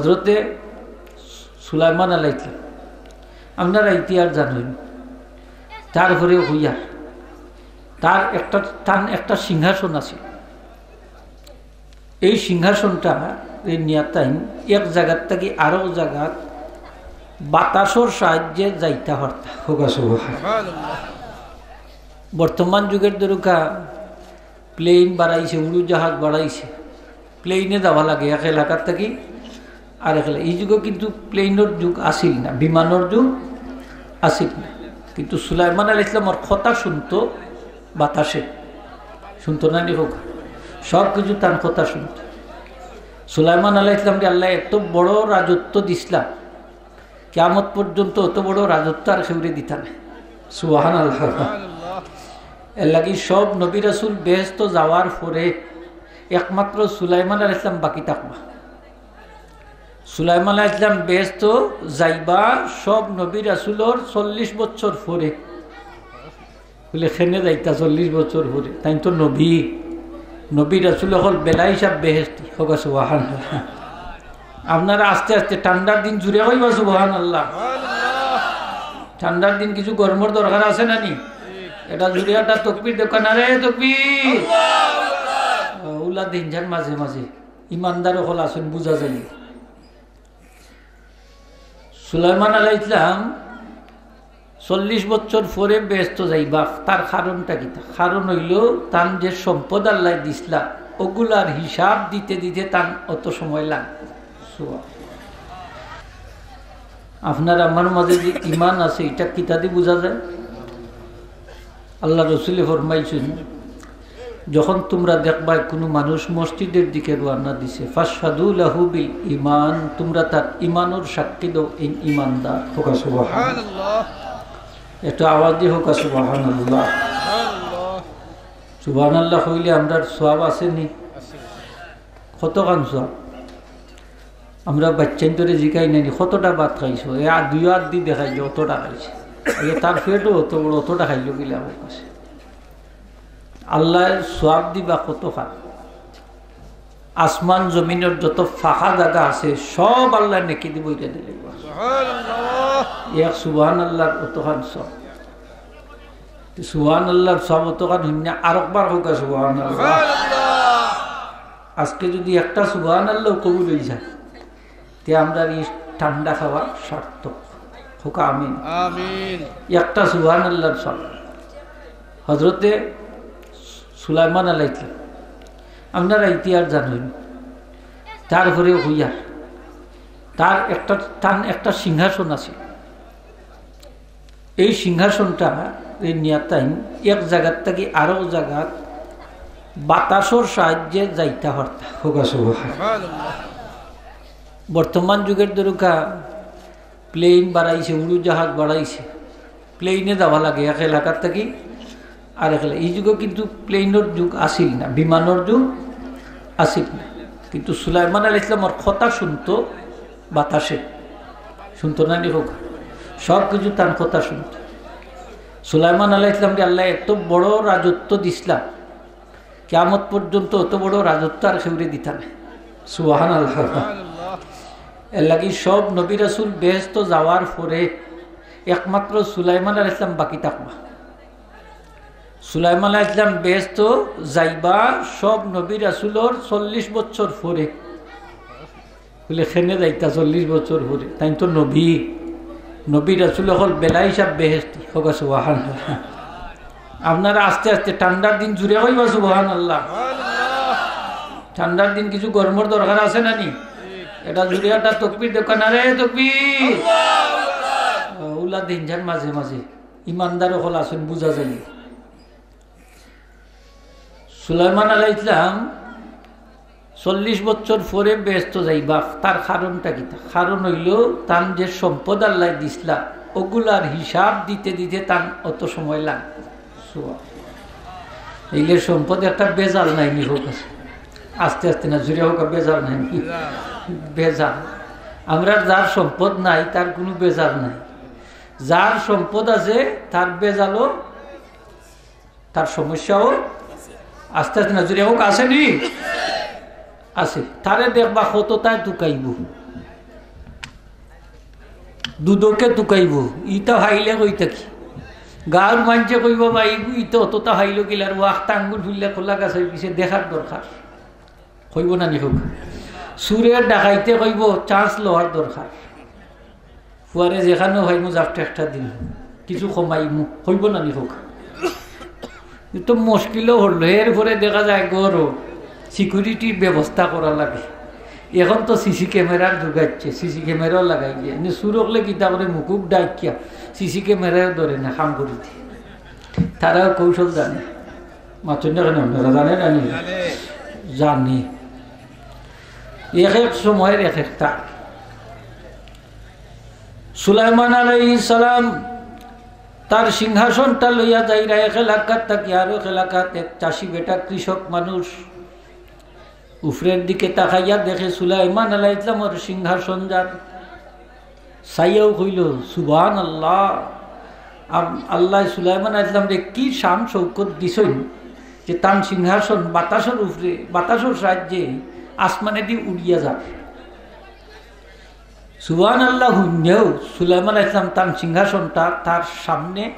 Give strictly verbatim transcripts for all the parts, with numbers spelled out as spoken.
হজরতে সুলাইমান আলাইহিস সালাম, আপনারা ইতিহাস জানেন। তারপরে হইয়া তার একটা, তার একটা সিংহাসন আছে। এই সিংহাসনটা নিয়া তাইন এক জাগাত থাকি আরো জাগাত বাতাসর সাহায্যে যাইতা পারতা। হোক সুবহান। বর্তমান যুগের দরুকা প্লেন বাড়াইছে, উড়োজাহাজ বাড়াইছে, প্লেনে যাওয়া লাগে এক এলাকার থাকি আরেক এলাকা। এই যুগে কিন্তু প্লেনর যুগ আসিল না, বিমানর যুগ আসিল না। কিন্তু সুলাইমান আলাইহিস সালামর কথা শুনতো বাতাসে, শুনতো না নি? হোক, সব কিছু তার কথা শুনতো। সুলাইমান আলাইহিস সালামরে আল্লাহ এত বড় রাজত্ব দিছলা, কিয়ামত পর্যন্ত অত বড় রাজত্ব আর কেউরে দিতা না। সুবহানাল্লাহ। এর লাগি সব নবী রাসূল বেহেস্ত যাওয়ার পরে একমাত্র সুলাইমান আলাইহিস সালাম বাকি থাকবা। সুলাইমান আলাইহিস সালাম বেহেস্ত যাইবা সব নবী রাসূলর চল্লিশ বছর পরে। বলে, "কেনে যাইতা চল্লিশ বছর পরে? তাইন তো নবী, নবী রাসূল অকল বেলা হিসাব বেহেস্তি।" হোক সুবহানাল্লাহ। আপনারা আস্তে আস্তে ঠান্ডার দিন জুরে কইবা সুবহানাল্লাহ। ঠান্ডার দিন কিছু গরমর দরকার আছে না নি? এটা জুরে একটা তকবীর দেউক্কা, নারায়ে তকবীর। উলা দিন যান মাঝে মাঝে ইমানদার অকল আছইন, বুঝা যায়। সুলাইমান আলাইহিস সালাম চল্লিশ বছর পরে বেহেস্ত যাইবা, তার কারণটা কিতা? কারণ অইলো, তান যে সম্পদ আল্লায় দিছলা, অগুলার হিসাব দিতে দিতে তান অত সময় লাগবো। সুবহান। আপনার আমার মাঝে যে ইমান আছে, ইটা কিতা দি বুঝা যায়? আল্লার রসুলে ফরমাইছইন, যখন তুমরা দেখবায় কুনু মানুষ মসজিদের দিকে রওয়ানা দিছে, "ফাশহাদু লাহু বিল ঈমান", তুমরা তার ইমানর সাক্ষী দেও, এই ইমানদার। হোক সুবহানাল্লাহ। সুবহানাল্লাহ। একটু আওয়াজ দি হোক সুবহানাল্লাহ। সুবহানাল্লাহ। সুবহানাল্লাহ কইলে আমরার সওয়াব আছে নি? কতখান সওয়াব? আমরা বাচ্চাইন্তরে জিকাই নানি, "কতটা ভাত খাইছো?" এ আর দুই হাত দি দেখাই যে অতটা খাইছে। আরে তার পেটও অত বড়, অতটা খাইলো কিলা আমার কাছে। আল্লায় সওয়াব দিবা কতখান? আসমান জমিনর যত ফাঁকা জাগা আছে, সব আল্লায় নেকি দি ভইরা দিলাইবা। সুবহানাল্লাহ। এক সুবহানাল্লাহর অতখান সওয়াব। তে সুবহানাল্লাহর সওয়াব অতখান হুনিয়া আরকবার হোক সুবহানাল্লাহ। সুবহানাল্লাহ। আজকে যদি একটা সুবহানাল্লাহ কবুল অই যায়, তে আমরার ই ঠান্ডা খাওয়া সার্থক। হোক আমিন। আমিন। একটা সুবহানাল্লাহর সওয়াব। হজরতে সুলাইমান আলাইহিস সালাম, আপনারা ইতিহাস জানেন। তারপরে হইয়া তার একটা, তার একটা সিংহাসন আছে। এই সিংহাসনটা নিয়া তাইন এক জাগাত থাকি আরো জাগাত বাতাসর সাহায্যে যাইতা পারতা। হোক সুবহান। সুবহানাল্লাহ। বর্তমান যুগের দরুকা প্লেন বাড়াইছে, উড়োজাহাজ বাড়াইছে, প্লেনে যাওয়া লাগে এক এলাকার থাকি আরেক এলাকা। এই যুগে কিন্তু প্লেনর যুগ আসিল না, বিমানর যুগ আসিল না। কিন্তু সুলাইমান আলাইহিস সালামর কথা শুনতো বাতাসে, শুনতো না নি? হোক, সব কিছু তার কথা শুনতো। সুলাইমান আলাইহিস সালামরে আল্লায় এত বড় রাজত্ব দিছলা, কিয়ামত পর্যন্ত অত বড় রাজত্ব আর কেউরে দিতা না। সুবহানাল্লাহ। এর লাগি সব নবী রাসূল বেহেস্ত যাওয়ার পরে একমাত্র সুলাইমান আলাইহিস সালাম বাকি থাকবা। সুলাইমান আলাইহিস সালাম বেহেস্ত যাইবা সব নবী রাসূলর চল্লিশ বছর পরে। বলে, "কেনে যাইতা চল্লিশ বছর পরে? তাইন তো নবী, নবী রাসূল অকল বেলা হিসাব বেহেস্তি।" হোক সুবহানাল্লাহ। আপনারা আস্তে আস্তে ঠান্ডার দিন জুরে কইবা সুবহানাল্লাহ। ঠান্ডার দিন কিছু গরমর দরকার আছে না নি? এটা জুরে একটা তকবীর দেউক্কা, নারায়ে তকবীর। উলা দিন যান মাঝে মাঝে ইমানদার অকল আছইন, বুঝা যায়। সুলাইমান আলাইহিস সালাম চল্লিশ বছর পরে বেহেস্ত যাইবা, তার কারণটা কিতা? কারণ অইলো, তান যে সম্পদ আল্লায় দিছলা, অগুলার হিসাব দিতে দিতে তান অত সময় লাগবো। সুবহান। এইলে সম্পদ একটা বেজাল নাই নি? হোক আছে। আস্তে আস্তে না, জুরে হোক, বেজাল নাই নি? বেজাল। আমরার যার সম্পদ নাই, তার কুনু বেজাল নাই। যার সম্পদ আছে, তার বেজালও, তার সমস্যাও আস্তে আস্তে না, জুরে হোক, আছে নি? আছে। তারে দেখবা কততায় তুকাইবো। দুদকে তুকাইবো, ইতা ফাইলে কই থাকি? গাঁওর মানষে কইবো, "ভাই, ইতা অততা ফাইলো কিলার, ওয়াক্ত আঙ্গুল ফুললে খোলা গাছর পিছে দেখার দরকার।" কইবো না নি কউক্কা? চুরে ডাকাইতে কইবো, "চান্স লওয়ার দরকার।" ফুয়ারে যেখানো ফাইমু জাপটা একটা দিন, কিছু কমাইমু, কইবো না নি কউক্কা? এ তো মুশকিলও হলো, এরপরে দেখা যায় ঘরও সিকিউরিটির ব্যবস্থা করা লাগে। এখন তো সিসি ক্যামেরার যুগ আইছে, সিসি ক্যামেরাও লাগাই দিয়ে, এনে চুর অকলে কিতা করে মুকুব ডাকিয়া সিসি ক্যামেরায় ধরে না, কাম করে দিয়ে। তারাও কৌশল জানে। মাতইন না কেনে আপনারা? জানে না নি? জানে। এক এক সময়ের এক একটা। সুলাইমান আলাইহিস সালাম তার সিংহাসনটা লইয়া যাইরা এক এলাকাত থাকি আরো এক এলাকাত, এক চাষি বেটা কৃষক মানুষ উপরের দিকে তাকাইয়া দেখে সুলাইমান আলাইহিস সালামর সিংহাসন যার। চাইয়াও কইল, "সুবহানাল্লাহ।" আম-, আল্লাহ সুলাইমান আলাইহিস সালামরে কি শান শৌকত দিছইন যে তান সিংহাসন বাতাসর উপরে, বাতাসর সাহায্যে আসমানেদি উড়িয়া যার। সুবহানাল্লাহ হুনিয়াও সুলাইমান আলাইহিস সালাম তান সিংহাসনটা তার সামনে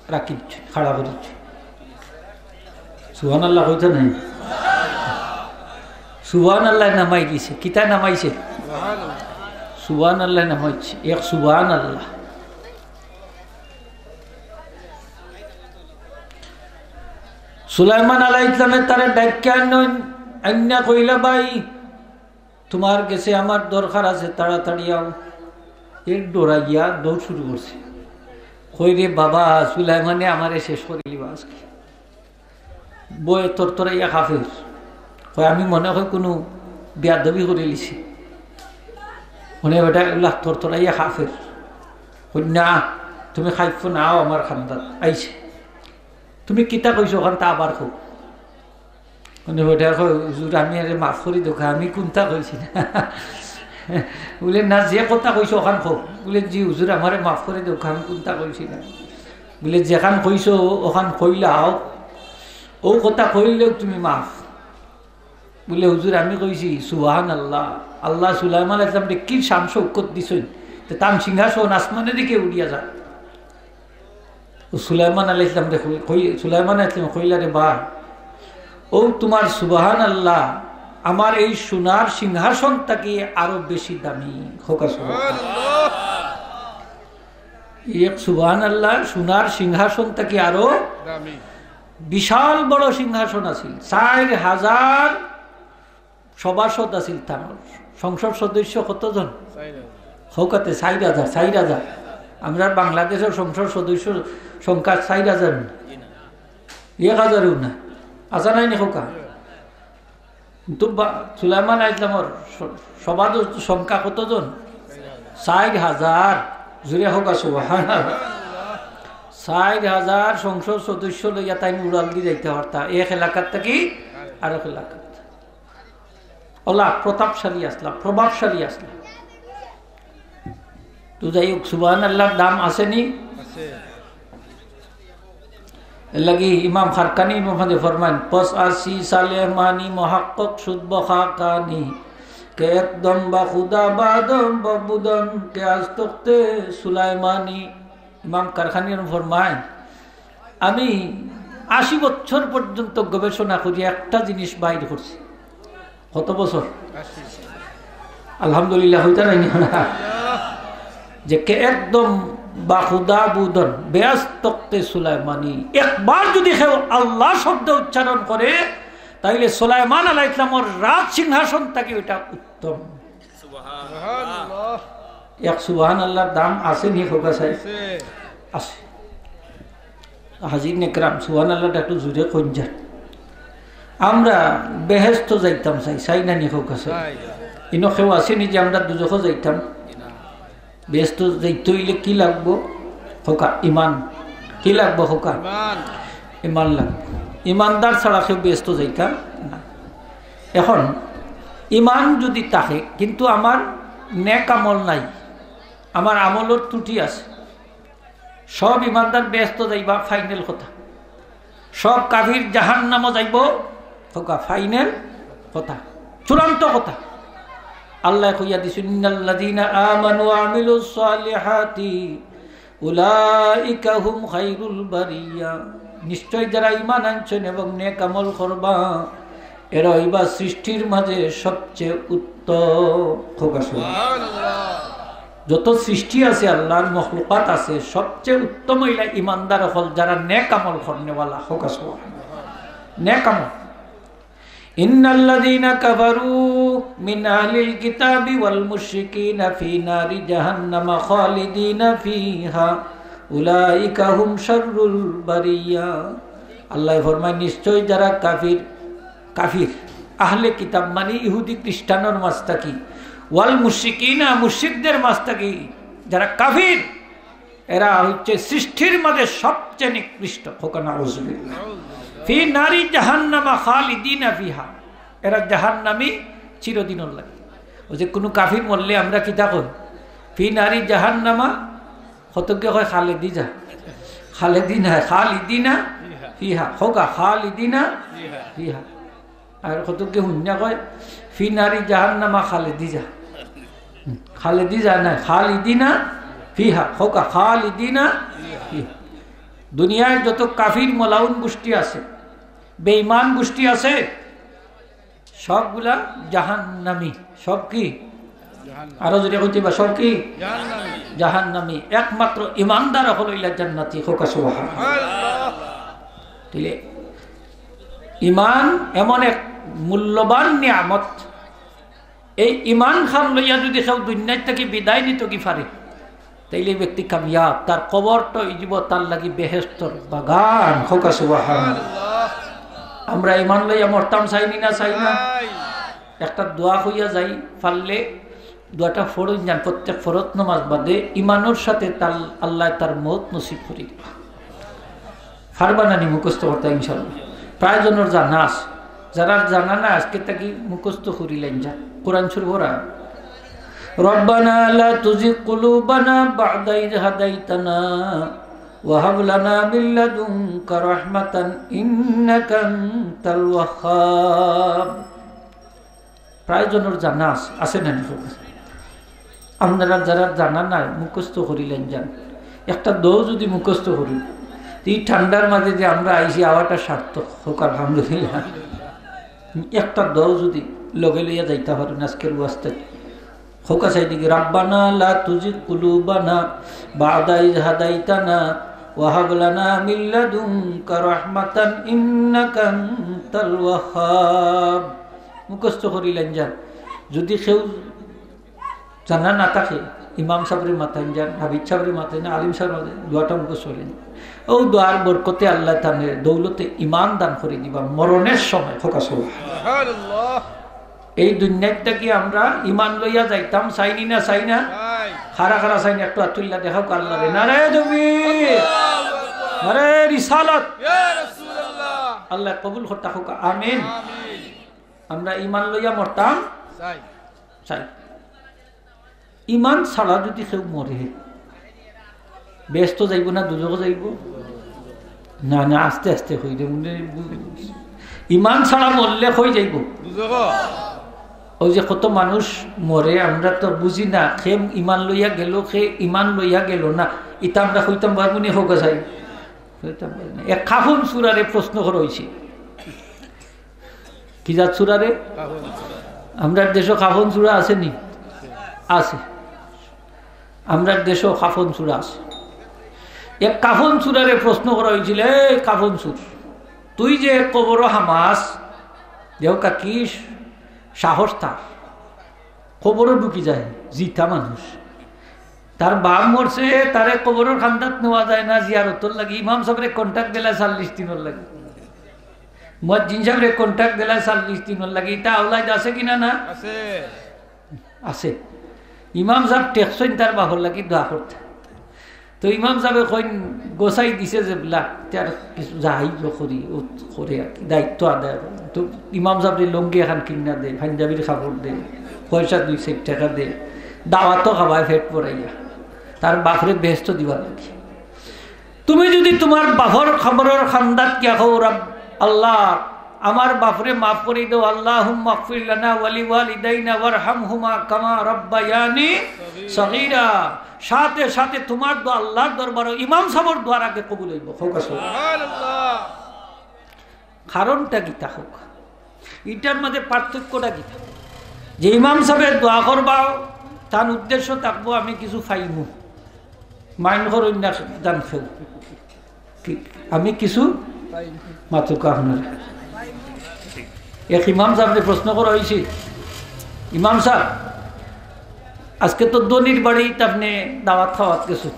রাখি দিছে, খাড়া করে দিছে। সুবহানাল্লাহ কইতা নাই? সুবহানাল্লাহ নামাই দিছে। কিতা নামাইছে? সুবহানাল্লাহ নামাইছে। এক সুবহানাল্লাহ। সুলাইমান আলাইহিস সালামে তারে ডাকিয়া আনইন, আইন্না কইলা, "ভাই, তুমার গেছে আমার দরকার আছে, তাড়াতাড়ি আও।" এ ডরাইয়া দৌড় শুরু করছে। কই রে বাবা, সুলাইমানে আমারে শেষ করিলিবা আজকে। বয়ে তরতরাইয়া কাফের। কয়, "আমি মনে হয় কুনু বেয়াদবি করিলিছি।" মনে বেটা এগুলা তরতরাইয়া কাফের। কই, "না, তুমি খাইফো না, আও আমার খান্দাত।" আইছে। "তুমি কিতা কইছো অখানতা আবার কও।" মানে বেটা কয়, "হুজুর, আমি আরে মাফ করি দেউক্কা, আমি কুনতা কইছি না।" বুলে, "না, যে কথা কইছো অখান কও।" বুলে, "জি হুজুর, আমারে মাফ করি দেউক্কা, আমি কুনতা কইছি না।" বুলে, "যেখান কইছো অখান কইলাও, অউ কথা কইলেও তুমি মাফ।" বুলে, "হুজুর, আমি কইছি সুবহানাল্লাহ, আল্লাহ সুলাইমান আলাইহিস সালামরে কি শান শৌকত দিছইন, তে তান সিংহাসন আসমানের দিকে উড়িয়া যায়।" ও সুলাইমান আলাইহিস সালামরে কই-, কই-, সুলাইমান আলাইহিস সালামে কইলা, "রে বা, অউ তুমার সুবহানাল্লাহ আমার এই সোনার সিংহাসন থাকি আরো বেশি দামি।" কউক্কা সুবহানাল্লাহ। এক সুবহানাল্লাহ, সোনার সিংহাসন থাকি আরো দামি। বিশাল বড় সিংহাসন আছিল, চাইর হাজার সভাসদ আছিল তান। সংসদ সদস্য কতজন? চাইর হাজার। কউক্কা তে, চাইর হাজার, চাইর হাজার। আমরার বাংলাদেশর সংসদ সদস্যর সংখ্যা চাইর হাজার না, এক হাজারও না। আছে নাই নি কউক্কা? কিন্তু বা-, সুলাইমান আলাইহিস সালামর স-, সভাসদ সংখ্যা কতজন? চাইর হাজার। জুরে কউক্কা সুবহানাল্লাহ। চাইর হাজার সংসদ সদস্য লইয়া তাইন উড়াল দি যাইতা পারতা, এক এলাকাত থাকি আরক এলাকাত। অলা প্রতাপশালী আছলা, প্রভাবশালী আছলা। তো যাই হোক, সুবহানাল্লাহর দাম আছে নি? আছে। এর লাগি ইমাম খারকানি মাঝে ফরমাইন, "পঁচাশি সালে মানি মহাক্কক সুদ বখা কানি, কে একদম বা খুদা বা আদম বা বুদন, কে আজ তখতে সুলাইমানি।" ইমাম খারকানি ফরমাইন, "আমি আশি বছর পর্যন্ত গবেষণা করি, একটা জিনিস বাইর করছি।" কত বছর? আলহামদুলিল্লাহ, হইতা নাই নি না? যে কে একদম বা খুদা বুদন, বেয়াস তখতে সুলাইমানি, একবার যদি কেউ আল্লাহ শব্দ উচ্চারণ করে, তাইলে সুলাইমান আলাইহিস সালামর রাজ সিংহাসন থাকি ওইটা উত্তম। সুবহানাল্লাহ। এক সুবহানাল্লাহর দাম আছে নি কউক্কা চাই? আছে। আছে। হাজিরিনে কেরাম, সুবহানাল্লাহটা একটু জুরে কইন যান। আমরা বেহেস্তো যাইতাম চাই, চাই না নি কউক্কা চাই? চাই। ইনো কেউ আছে নি যে আমরা দুজখো যাইতাম? বেহেস্তো যাইতে অইলে কি লাগবো? কউক্কা, ইমান। কি লাগবো কউক্কা? ইমান। ইমান লাগবো। ইমানদার ছাড়া কেউ বেহেস্তো যাইতা না। এখন ইমান যদি থাকে, কিন্তু আমার নেক আমল নাই, আমার আমলর ত্রুটি আছে, সব ইমানদার বেহেস্তো যাইবা, ফাইনাল কথা। সব কাফির জাহান্নামো যাইবো, কউক্কা ফাইনাল কথা, চূড়ান্ত কথা। আল্লায় কইয়া দিছইন, "ইন্নাল্লাযীনা আমানু ওয়া আমিলুস সালিহাতি উলাইকা হুম খায়রুল বারিয়া।" নিশ্চয় যারা ঈমান আনছইন এবং নেক আমল করবা, এরা অইবা সৃষ্টির মাঝে সবচেয়ে উত্তম। কউক্কা সুবহানাল্লাহ। যত সৃষ্টি আছে, আল্লাহর মখলুকাত আছে, সবচেয়ে উত্তম অইলা ঈমানদার অকল, যারা নেক আমল করনেওয়ালা। কউক্কা সুবহানাল্লাহ। নেক আমল। ইন্নাল্লাযীনা কাফারু মিন আহলিল কিতাবি ওয়াল মুশরিকিনা ফি নারি জাহান্নামা খালিদিনা ফিহা উলাইকা হুম শাররুল বারিয়া। আল্লায় ফরমায়, নিশ্চয় যারা কাফির, কাফির, আহলে কিতাব মানি ইহুদি খ্রিস্টানর মাঝ থাকি, ওয়াল মুশরিকিনা, মুশরিকদের মাঝ থাকি যারা কাফির, এরা হচ্ছে সৃষ্টির মাঝে সবচেয়ে নিকৃষ্ট। কউক্কা নাউজুবিল্লাহ। ফি নারি জাহান্নামা খালিদিনা ফিহা, এরা জাহান্নামী চিরদিনর লাগি। ওই যে কোনো কাফির মরলে আমরা কিতা কই? ফি নারি জাহান্নামা, কতকে কয় খালেদি যা, খালেদি না, খালিদিনা ফিহা। কউক্কা খালিদিনা ফিহা। আর কতকে হুন্না কয়, "ফি নারি জাহান্নামা খালেদি যা।" হুম, খালেদি যা না, খালিদিনা ফিহা। কউক্কা খালিদিনা ফিহা। দুনিয়ার যত কাফির মালাউন গোষ্ঠী আছে, বেঈমান গোষ্ঠী আছে, সবগুলা জাহান্নামী। সব কি? আরো জোরে কইতে বা, সব কি? জাহান্নামী। একমাত্র ইমানদার অকল অইলা জান্নাতি। কউক্কা সুবহানাল্লাহ। তাইলে ইমান এমন এক মূল্যবান নিয়ামত, এই ইমান খান লইয়া যদি কেউ দুনিয়ার থাকি বিদায় নিতো গি পারে, তাইলে এই ব্যক্তি কামিয়াব। তার কবরটা অইযিবো তার লাগি বেহেশতর বাগান। কউক্কা সুবহানাল্লাহ। আমরা ইমান লইয়া মরতাম চাইনি না, চাই না? একটা দোয়া কইয়া যাই, পারলে দোয়াটা পড়ইন যান, প্রত্যেক ফরজ নামাজ বাদে ইমানর সাথে তার, আল্লায় তার মউত নসিব করি দিবা। পারবা না নি মুখস্থ করতা ইনশাআল্লাহ? প্রায় জনর জানা আছে, যারার জানা না আজকে থাকি মুখস্থ করিলাইন যান। কোরআন শরীফ পড়া, "রব্বানা লা তুযিগ কুলুবানা বা'দা ইয হাদাইতানা ওয়া হাব লানা মিন লাদুনকা রাহমাতান ইন্নাকা আনতাল ওয়াহ্হাব।" প্রায় জনর জানা আছে, আছে না নি? আপনারা যারা জানা নাই, মুখস্থ করিলাইন যান। একটা দোয়া যদি মুখস্থ করি, তো এই ঠান্ডার মাঝে যে আমরা আইছি, আওয়াটা সার্থক হোক, আলহামদুলিল্লাহ। একটা দোয়া যদি লগে লইয়া যাইতা পারেন আজকের ওয়াজ থাকি। কউক্কা চাই দেখি, "রাব্বানা লা তুযিগ কুলুবানা বা'দা ইয হাদাইতানা ওয়া হাব লানা মিন লাদুনকা রাহমাতান ইন্নাকা আনতাল ওয়াহ্হাব।" মুখস্থ করিলাইন যান। যদি কেউ জানা না থাকে, ইমাম সাবরে মাতাইন যান, হাফিজ সাবরে মাতাইন, আলিম সাবরে মাতাইন, দোয়াটা মুখস্থ করিলাইন। ও দোয়ার বরকতে আল্লায় তানরে দৌলতে ইমান দান করি দিবা মরণের সময়। কউক্কা সুবহানাল্লাহ। সুবহানাল্লাহ। এই দুনিয়ার থাকি আমরা ইমান লইয়া যাইতাম, চাইনি না, চাই না? চাই। খাড়া খাড়া চাইন, একটু আত তুলিয়া দেখাউক্কা আল্লারে। নারায়ে তাকবীর, আল্লাহু আকবার। নারায়ে রিসালাত। ইয়া রাসূলুল্লাহ। আল্লায় কবুল করতা কউক্কা, আমিন। আমিন। আমরা ইমান লইয়া মরতাম, চাই। চাই। ইমান ছাড়া যদি কেউ মরে, বেহেস্তো যাইবো না দুজখো যাইবো? না, না, আস্তে আস্তে কই দে, মনে ইমান ছাড়া মরলে কই যাইবো? দুজখো। ওই যে কত মানুষ মরে, আমরা তো বুঝি না, কে ইমান লইয়া গেল, কে ইমান লইয়া গেল না, ইতা আমরা কইতাম পারবো নি? কউক্কা চাই। কইতাম পারবো না। এক কাফন চুরারে প্রশ্ন করা অইছে। কি জাত চুরারে? কাফন চুরা। আমরার দেশো কাফন চুরা আছে নি? আছে। আমরার দেশো কাফন চুরা আছে। এক কাফন চুরারে প্রশ্ন করা অইছিল, "এই কাফন চুর, তুই যে কবরো হামাস, দেও কা কি সাহস তার? কবরো ঢুকি যায়, জিতা মানুষ। তার বাপ মরছে, তারে কবরর কান্দাত নেওয়া যায় না জিয়ারতর লাগি। ইমাম সাবরে কন্ট্রাক্ট দিলা চল্লিশ দিনর লাগি, মুয়াজ্জিন সাবরে কন্ট্রাক্ট দিলা চল্লিশ দিনর লাগি। ইতা আওলাদ আছে কিনা না?" আছে। আছে। ইমাম সাব টেকছইন তার বাপর লাগি দোয়া করতা। তো ইমাম সাবে কইন, "গোছাই দিছে যেবলা, তার কিছু যাই করি, ও করে আর কি, দায়িত্ব আদায় করে।" তো ইমাম সাবরে লুঙ্গি এখান কিনা দে, পাঞ্জাবির কাপড় দে, পয়সা দুই চাইর টেকা দে, দাওয়াতও খাবায় পেট ভরাইয়া, তার বাপরে বেহেস্তো দিবার লাগি। তুমি যদি তুমার বাপর কবরর কান্দাত গিয়া কও, "রব-, আল্লাহ, আমার বাপরে মাফ করি দেও, আল্লাহুম্মা গফির লানা ওয়া লিওয়ালিদাইনা ওয়ারহামহুমা কামা রাব্বায়ানি সগীরা। সাথে সাথে তোমার দোয়া, আল্লাহর দরবারো ইমাম সাবর দোয়ার আগে কবুল অইবো। কউক্কা সুবহানাল্লাহ। কারণটা কিতা কউক্কা, ইটার মাঝে পার্থক্যটা কিতা? যে ইমাম সাবে দোয়া করবা, তান উদ্দেশ্য থাকবো আমি কিছু পাইমু, মাইন্ড করইন না জান কেউ। কি, আমি কিছু মাতুক্কা আপনারা। এক ইমাম সাবরে প্রশ্ন করা অইছে, "ইমাম সাব, আজকে তো ধনির বাড়িত আপনে দাওয়াত খাওয়াত গেছো,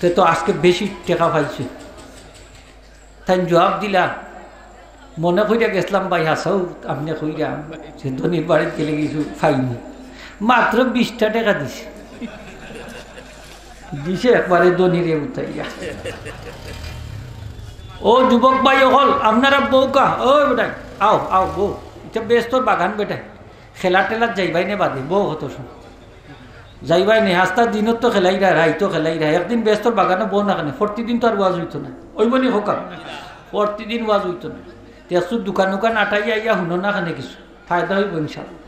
তে তো আজকে বেশি টেকা পাইছো।" তাইন জুয়াব দিলা, "মনে করিয়া গেছলাম ভাই, হাছাউ আপনে কইরা যে ধনির বাড়িত গেলে কিছু পাইমু।" মাত্র বিশটা টেকা দিছে, দিছে একবারে ধনিরে উঠাইয়া। ও যুবক ভাই অকল, আপনারা বউক্কা, ও বেটায়, আও, আও, বও। ইটা বেহেস্তর বাগান বেটায়, খেলা টেলাত যাইবায় নে বাদে, বও কত সময়। যাইবায় নে, আস্তা দিনত তো খেলাইরা, রাইতো খেলাইরা। একদিন বেহেস্তর বাগানো বও না কেনে, প্রতিদিন তো আর ওয়াজ অইতো না। অইবো নি কউক্কা? প্রতিদিন ওয়াজ অইতো না। তে একটু দোকান উকান আটাইয়া আইয়া হুনো না কেনে কিছু, ফায়দা অইবো ইনশাআল্লাহ।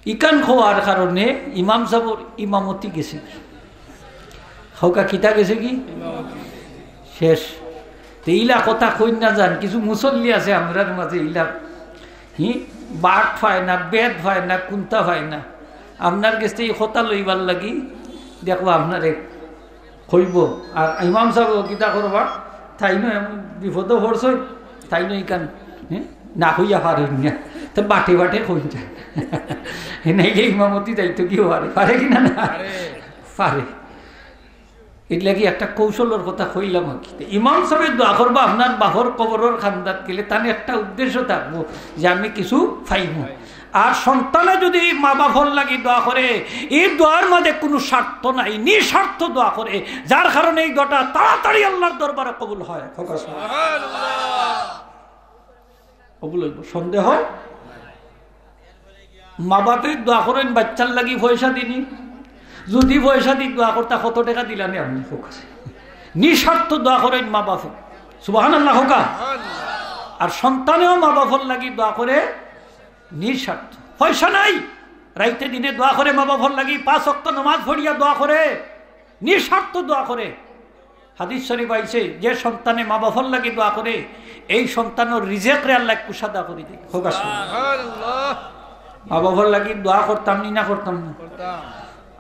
ইখান কওয়ার কারণে ইমাম সাবর ইমামতি গেছে গি। কউক্কা কিতা গেছে গি? শেষ। তে ইলা কথা কইন না জান, কিছু মুসল্লি আছে আমরার মাঝে ইলা, হি, বাট পায় না, বেদ পায় না, কুন্তা পায় না। আপনার গেছে ই কথা লইবার লাগি দেখবা আপনারে কইবো। আর ইমাম সাব কিতা করবা, তাইনও এমন বিপদো পড়ছইন, তাইনও ইখান, হে, না কইয়া পারইন না। তো বাটে বাটে কইন যায়। হে, নাইলে ইমামতি যাইতো কিও পারে, পারে কি না? না পারে। পারে। এর লাগি একটা কৌশলর কথা কইলাম আর কি। তো ইমাম সাবে দোয়া করবা আপনার বাপর কবরর কান্দাত গেলে, তান একটা উদ্দেশ্য থাকবো যে আমি কিছু পাইমু। আর সন্তানে যদি মা বাপর লাগি দোয়া করে, এই দোয়ার মাঝে কোনো স্বার্থ নাই, নিঃস্বার্থ দোয়া করে, যার কারণে এই দোয়াটা তাড়াতাড়ি আল্লাহর দরবারে কবুল হয়। কউক্কা সুবহানাল্লাহ। কবুল অইবো, সন্দেহ? মা বাপে দোয়া করইন বাচ্চার লাগি পয়সা দিনি, যদি পয়সা দি দোয়া করতা কত টেকা দিলা নে আপনে? কউক্কা। নিঃস্বার্থ দোয়া করইন মা বাপে। সুবহানাল্লাহ কউক্কা। আর সন্তানেও মা বাপর লাগি দোয়া করে নিঃস্বার্থ, পয়সা নাই, রাইতে দিনে দোয়া করে মা বাপর লাগি, পাঁচ ওয়াক্ত নামাজ পড়িয়া দোয়া করে, নিঃস্বার্থ দোয়া করে। হাদিস শরীফ আইছে, যে সন্তানে মা বাপর লাগি দোয়া করে, এই সন্তানর রিজেকরে আল্লায় কুশাদা করি দেয়। কউক্কা সুবহানাল্লাহ। সুবহানাল্লাহ। মা বাপর লাগি দোয়া করতাম নি না করতাম না? করতাম।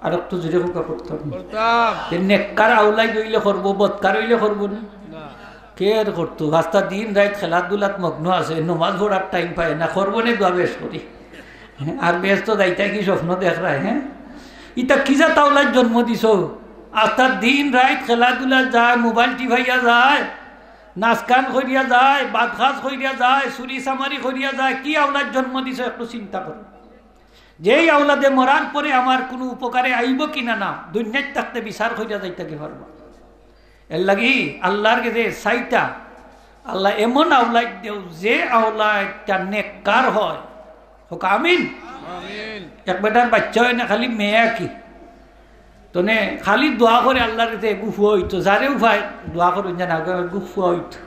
আর একটু জোরে কউক্কা, করতাম। করতাম। তে নেককার আওলাদ অইলে করবো, বদকার অইলে করবো নি? না। কের করতো? আস্তা দিন রাইত খেলাধুলাত মগ্ন আছে, নমাজ পড়ার টাইম পায় না, করবো নে দোয়া বেশ করি। হে, আর বেহেস্তো যাইতা কি স্বপ্ন দেখরায়, হে? ইতা কি জাত আওলাদ জন্ম দিছো? আস্তা দিন রাইত খেলাধুলা যায়, মোবাইল টিপাইয়া যায়, নাচ গান করিয়া যায়, বাদ কাজ করিয়া যায়, চুরি চামারি করিয়া যায়, কি আওলাদ জন্ম দিছো একটু চিন্তা করো। যেই আওলাদে মরার পরে আমার কুনু উপকারে আইবো কি না, না, দুনিয়াত থাকতে বিচার করিয়া যাইতা কি পারবা। এর লাগি আল্লাহর গেছে চাইতা, "আল্লাহ, এমন আওলাদ দেও, যে আওলাদটা নেককার হয়।" কউক্কা আমিন। আমিন। এক বেটার বাচ্চা অয় না, খালি মেয়ে কি? তনে খালি দোয়া করে আল্লাহর গেছে, "এগু ফুয়া অইতো, যারে উপায় দোয়া করইন যেন আগে এগু ফুয়া অইতো।"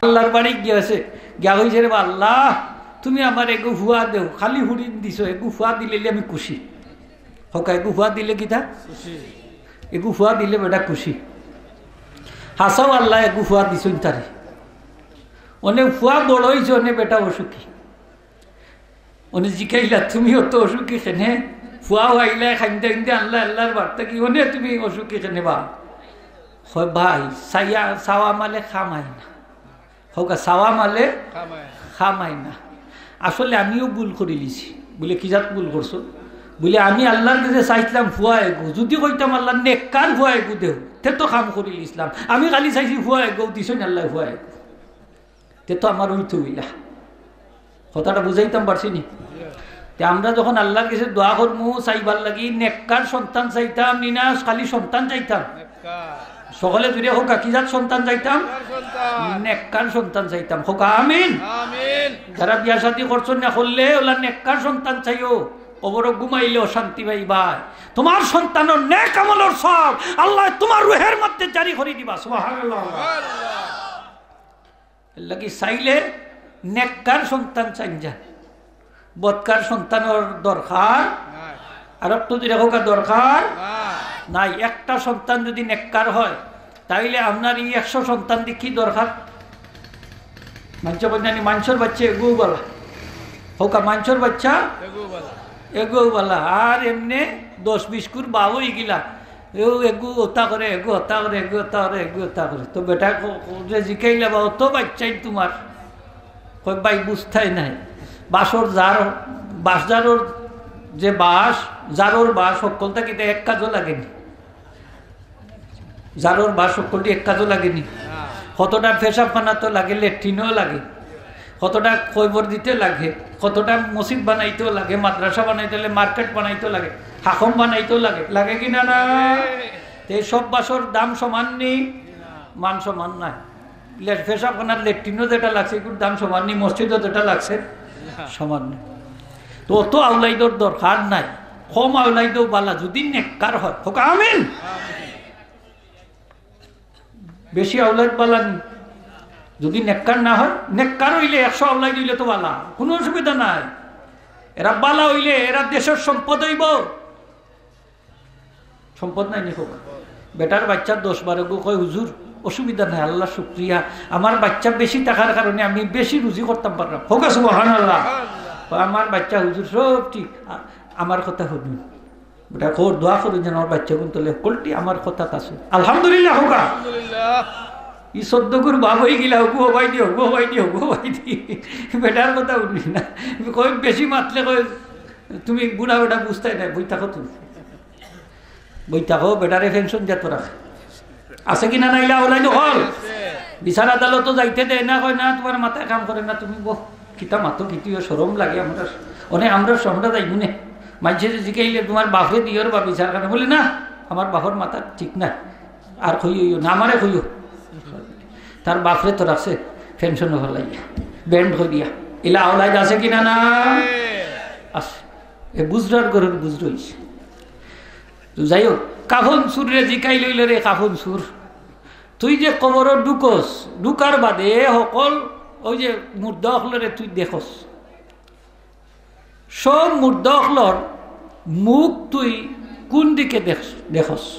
আল্লাহর বাড়ি গিয়া আছে, গিয়া কইছে, "রে বা আল্লাহ, তুমি আমার এগু ফুয়া দেও, খালি হুরিন দিছো, এগু ফুয়া দিলে আমি খুশি।" কউক্কা, এগু ফুয়া দিলে কিতা? খুশি। এগু ফুয়া দিলে বেটা খুশি। হাছাউ আল্লায় এগু ফুয়া দিছইন তারে। অনে ফুয়া বড় অইছে, অনে বেটা অসুখী। অনে জিকাইলা, "তুমি অত অসুখী কেনে? ফুয়া অইলায়, কাইন্দা কাইন্দা আনলায় আল্লাহর বাড়ি থাকি, অনে তুমি অসুখী কেনে বা?" কয়, "ভাই, চাইয়া, চাওয়া মালে কামায় না।" কউক্কা, "চাওয়া মালে কামায় না। কামায় না।" আসলে আমিও ভুল করিলিছি। বুলে, "কি জাত ভুল করছো?" বুলে, "আমি আল্লাহর গেছে চাইছলাম ফুয়া এগু, যদি কইতাম, 'আল্লাহ, নেককার ফুয়া এগু দেও,' তে তো কাম করিলিছলাম। আমি খালি চাইছি ফুয়া এগু, দিছইন আল্লায় ফুয়া এগু। তে তো আমার অইতো অইলা।" কথাটা বুঝাইতাম পারছি নি? তে আমরা যখন আল্লাহর গেছে দোয়া করমু, চাইবার লাগি নেককার সন্তান চাইতাম নি না, খালি সন্তান চাইতাম? নেককার। সকলে জুরে কউক্কা, "কি জাত সন্তান চাইতাম?" নেককার সন্তান। নেককার সন্তান চাইতাম। কউক্কা আমিন। আমিন। যারা বিয়া শাদী করছো না, করলে অলা নেককার সন্তান চাইও, কবরো ঘুমাইলে অশান্তি পাইবায়। তোমার সন্তানর নেক আমলর সওয়াব আল্লায় তোমার রুহের মধ্যে জারি করি দিবা। সুবহানাল্লাহ। সুবহানাল্লাহ। এর লাগি চাইলে নেককার সন্তান চাইন যা, বদকার সন্তানর দরকার। আর একটু জোরে কউক্কা, দরকার নাই। একটা সন্তান যদি নেককার হয়, তাইলে আপনার এই একশো সন্তান দি কি দরকার? মানষে কইন না নি, মানষর বাচ্চা এগুও বালা। কউক্কা, মানষর বাচ্চা এগুও বালা। আর এমনে দশ বিশ গুর বাপ অইগেলা, এও এগু অতা করে, এগু অতা করে, এগু অতা করে, এগু অতা করে। তো বেটা ক-, ক-, যে জিকাইলা বা, অত বাচ্চাই তুমার? কয়, ভাই, বুঝতায় নায়। বাঁশর জার, বাঁশ জারর যে বাঁশ, জারর বাঁশ, হক্কলতা কিতা এক কাজও লাগেনি। জারর বাঁশ হক্কলটি এক কাজও লাগেনি। কতটা পেশাবখানাত লাগে, লেট্রিনও লাগে, কতটা কবর দিতে লাগে, কতটা মসজিদ বানাইতেও লাগে, মাদ্রাসা বানাইতে লাগে, মার্কেট বানাইতেও লাগে, হাকম বানাইতেও লাগে, লাগে কি না, না? তে সব বাঁশর দাম সমান নি, মান সমান নায়। লে-, পেশাবখানার লেট্রিনও যেটা লাগছে, এগুর দাম সমান নি, মসজিদও যেটা লাগছে সমান নি। তো অত আওলাইদর দরকার নাই, কম আওলাইদও বালা, যদি নেককার হয়। কউক্কা আমিন। বেশি আওলাদ বালা নি, যদি নেককার না হয়, নেককার অইলে একশো আওলাদ অইলে তো বালা, কুনু অসুবিধা নাই। এরা বালা অইলে এরা দেশর সম্পদ অইবো। সম্পদ নাই নি কউক্কা? বেটার বাচ্চা দশ বারো গু কয়, "হুজুর, অসুবিধা নাই, আল্লার শুকরিয়া, আমার বাচ্চা বেশি থাকার কারণে আমি বেশি রুজি করতাম পারলাম।" কউক্কা সুবহানাল্লাহ। কয়, "আমার বাচ্চা হুজুর সব ঠিক, আ-, আমার কথা হুনুন।" বেটা কর, দোয়া করো যেন আমার বাচ্চাগুন তলে হক্কলটি আমার কথাত আছে। আলহামদুলিল্লাহ কউক্কা। আলহামদুলিল্লাহ। ই চৌদ্দ গুর বাপ অইগেলা, হগু হবাই দি, হগু হবাই দি, হগু হবাই দি। বেটার কথা হুনলি না। কয় বেশি মাতলে কয়, "তুমি বুড়া বেটা বুঝতায় না, বই থাকো তুমি।" বই থাকো, বেটারে পেনশন দিতো রাখে। আছে কি না নাইলা ওলাই তো হল? বিচার আদালতো যাইতে দেয় না, কয়, "না, তুমার মাথায় কাম করে না, তুমি বউ কিতা মাতো, কিতা শরম লাগে আমরা।" অনে আমরা সমরা যাইমু নে। মানষে যে জিকাইলে, "তুমার বাপরে দিওর বা বিচার খানো?" বলে, "না, আমার বাপর মাথা ঠিক না, আর কইও না, আমারে কইও।" তার বাপরে তো রাখছে পেনশন ফালাইয়া, ব্যান্ড করিয়া। ইলা আওলাদ আছে কি না, না? আছে। এ বুজরার ঘরর বুজর অইছে। তো যাই হোক, কাফন চুররে জিকাইল অইলে, "রে কাফন চুর, তুই যে কবরো ঢুকস, ঢুকার বাদে হকল ওই যে মুর্দা অকলরে তুই দেখস, সব মুর্দা অকলর মুখ তুই কুন দিকে দেখ-, দেখস?"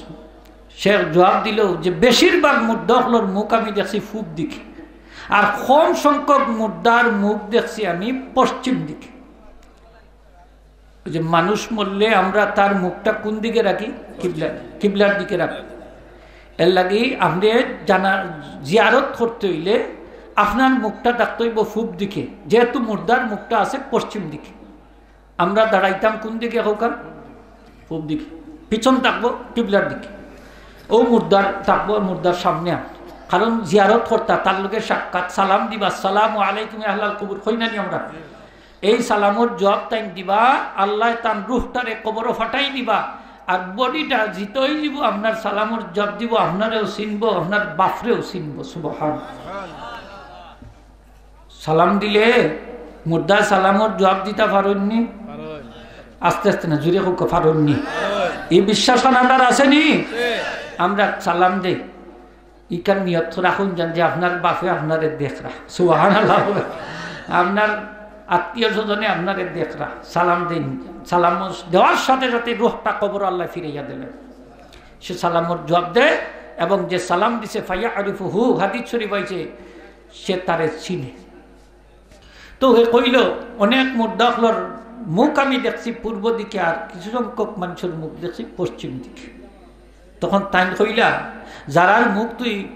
শেখ জবাব দিল যে, "বেশিরভাগ মুর্দা অকলর মুখ আমি দেখছি পূব দিকে, আর কম সংখ্যক মুর্দার মুখ দেখছি আমি পশ্চিম দিকে।" ওই যে মানুষ মরলে আমরা তার মুখটা কুন দিকে রাখি? কিবলা, কিবলার দিকে রাখি। এর লাগি আপনে জানা-, জিয়ারত করতে অইলে আপনার মুখটা থাকতে অইবো পূব দিকে, যেহেতু মুর্দার মুখটা আছে পশ্চিম দিকে। আমরা দাঁড়াইতাম কুন দিকে কউক্কা? পূব দিকে। পিছন থাকবো কিবলার দিকে, ও মুর্দার থাকবো মুর্দার সামনে। কারণ জিয়ারত করতা, তার লগে সাক্ষাৎ, সালাম দিবা, "আসসালামু আলাইকুম আহলাল কবুর" কই না নি আমরা? এই সালামর জবাব তাইন দিবা, আল্লায় তান রুহটারে কবরো ফাটাই দিবা, আর বডিটা জিতা অইযিবো, আপনার সালামর জবাব দিবো, আপনারেও চিনবো, আপনার বাপরেও চিনবো। সুবহান। সালাম দিলে মুর্দায় সালামর জবাব দিতা পারইন নি? পারইন। আস্তে আস্তে না, জুরে কউক্কা, পারইন নি? পারইন। এই বিশ্বাস আপনার আছে নি? আছে। আমরা সালাম দেই, ইখান নিয়ত রাখুন যেন যে আপনার বাপে আপনারে দেখরা। সুবহানাল্লাহ। আপনার আত্মীয় স্বজনে আপনারে দেখরা, সালাম দেইন। সালাম দেওয়ার সাথে সাথে রুহটা কবর আল্লায় ফিরাইয়া দিলেন। সে সালামর জবাব দেয়, এবং যে সালাম দিছে, ফায়ারিফুহু, হাদিস শরীফ আইছে, সে তারে চিনে। তো হে কইল, "অনেক মুর্দা অকলর মুখ আমি দেখছি পূর্ব দিকে, আর কিছু সংখ্যক মানষর মুখ দেখছি পশ্চিম দিকে।" তখন তাইন কইলা, "যারার মুখ তুই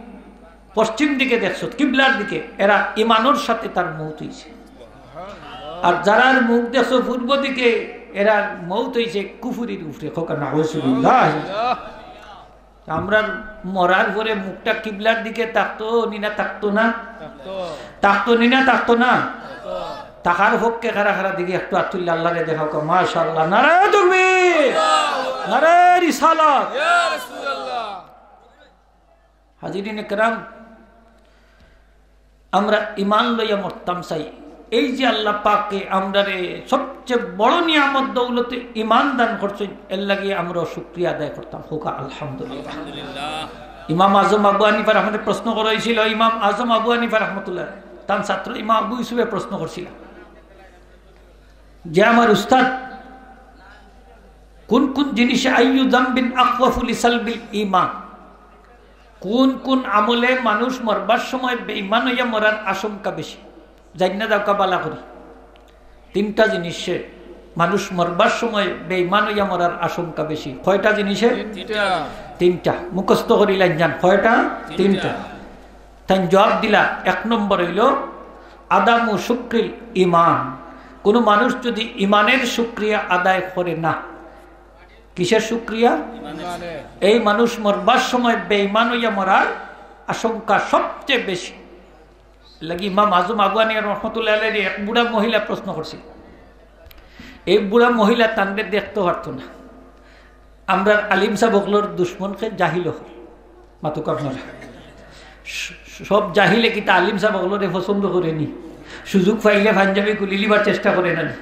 পশ্চিম দিকে দেখছত, কিবলার দিকে, এরা ইমানর সাথে তার মউত অইছে। আর যারার মুখ দেখছো পূর্ব দিকে, এরার মউত অইছে কুফুরির উপরে।" কউক্কা নাউজুবিল্লাহ। আমরার মরার পরে মুখটা কিবলার দিকে থাকতো নি না থাকতো না? থাকতো। থাকতো নি না থাকতো না? থাকতো। থাকার পক্ষে কারা কারা দেখি একটু আত তুললে আল্লারে দেখাউক্কা। মাশাআল্লাহ। নারায়ে তাকবীর। নারায়ে রিসালাত। ইয়া রাসূলুল্লাহ। হাজিরিনে কেরাম, আমরা ইমান লইয়া মরতাম চাই। এই যে আল্লাহ পাকে আমরারে সবচেয়ে বড় নিয়ামত দৌলতে ইমান দান করছইন, এর লাগি আমরা শুকরিয়া আদায় করতাম। কউক্কা আলহামদুলিল্লাহ। আলহামদুলিল্লাহ। ইমাম আজম আবু হানিফা রহমতুল্লাহ প্রশ্ন করা অইছিল, ইমাম আজম আবু হানিফা রহমতুল্লাহ, তান ছাত্র ইমাম আবু ইউসুফে প্রশ্ন করছিলা যে, "আমার উস্তাদ, কোন কোন জিনিসে, আইয়ু যামবিন আখওয়াফু লিসালবিল ঈমান, কোন কোন আমলে মানুষ মরবার সময় বেঈমান অইয়া মরার আশঙ্কা বেশি?" জাইন্না যাউক্কা বালা করি। তিনটা জিনিসে মানুষ মরবার সময় বেঈমান অইয়া মরার আশঙ্কা বেশি। কয়টা জিনিসে? তিনটা। তিনটা। মুখস্থ করিলাইন যান। কয়টা? তিনটা। তিনটা। তাইন জবাব দিলা, এক নম্বর অইলো আদামু শুকরিল ঈমান। কোনো মানুষ যদি ঈমানের শুকরিয়া আদায় করে না, কিসের শুকরিয়া? ঈমানের। এই মানুষ মরবার সময় বেঈমান অইয়া মরার আশঙ্কা সবচেয়ে বেশি। লাগি ইমাম আজম আবু হানিফা রহমতুল্লাহ আলাইহি এক বুড়া মহিলা প্রশ্ন করছিল। এই বুড়া মহিলা তানরে দেখতো পারতো না। আমরার আলিম সাব অকলর দুশমন কে জাহিল অকল। মাতুক আপনারা। স-, সব জাহিলে কিতা আলিম সাব অকলরে পছন্দ করে নি? সুযোগ পাইলে পাঞ্জাবি খুলিলিবার চেষ্টা করে না নি?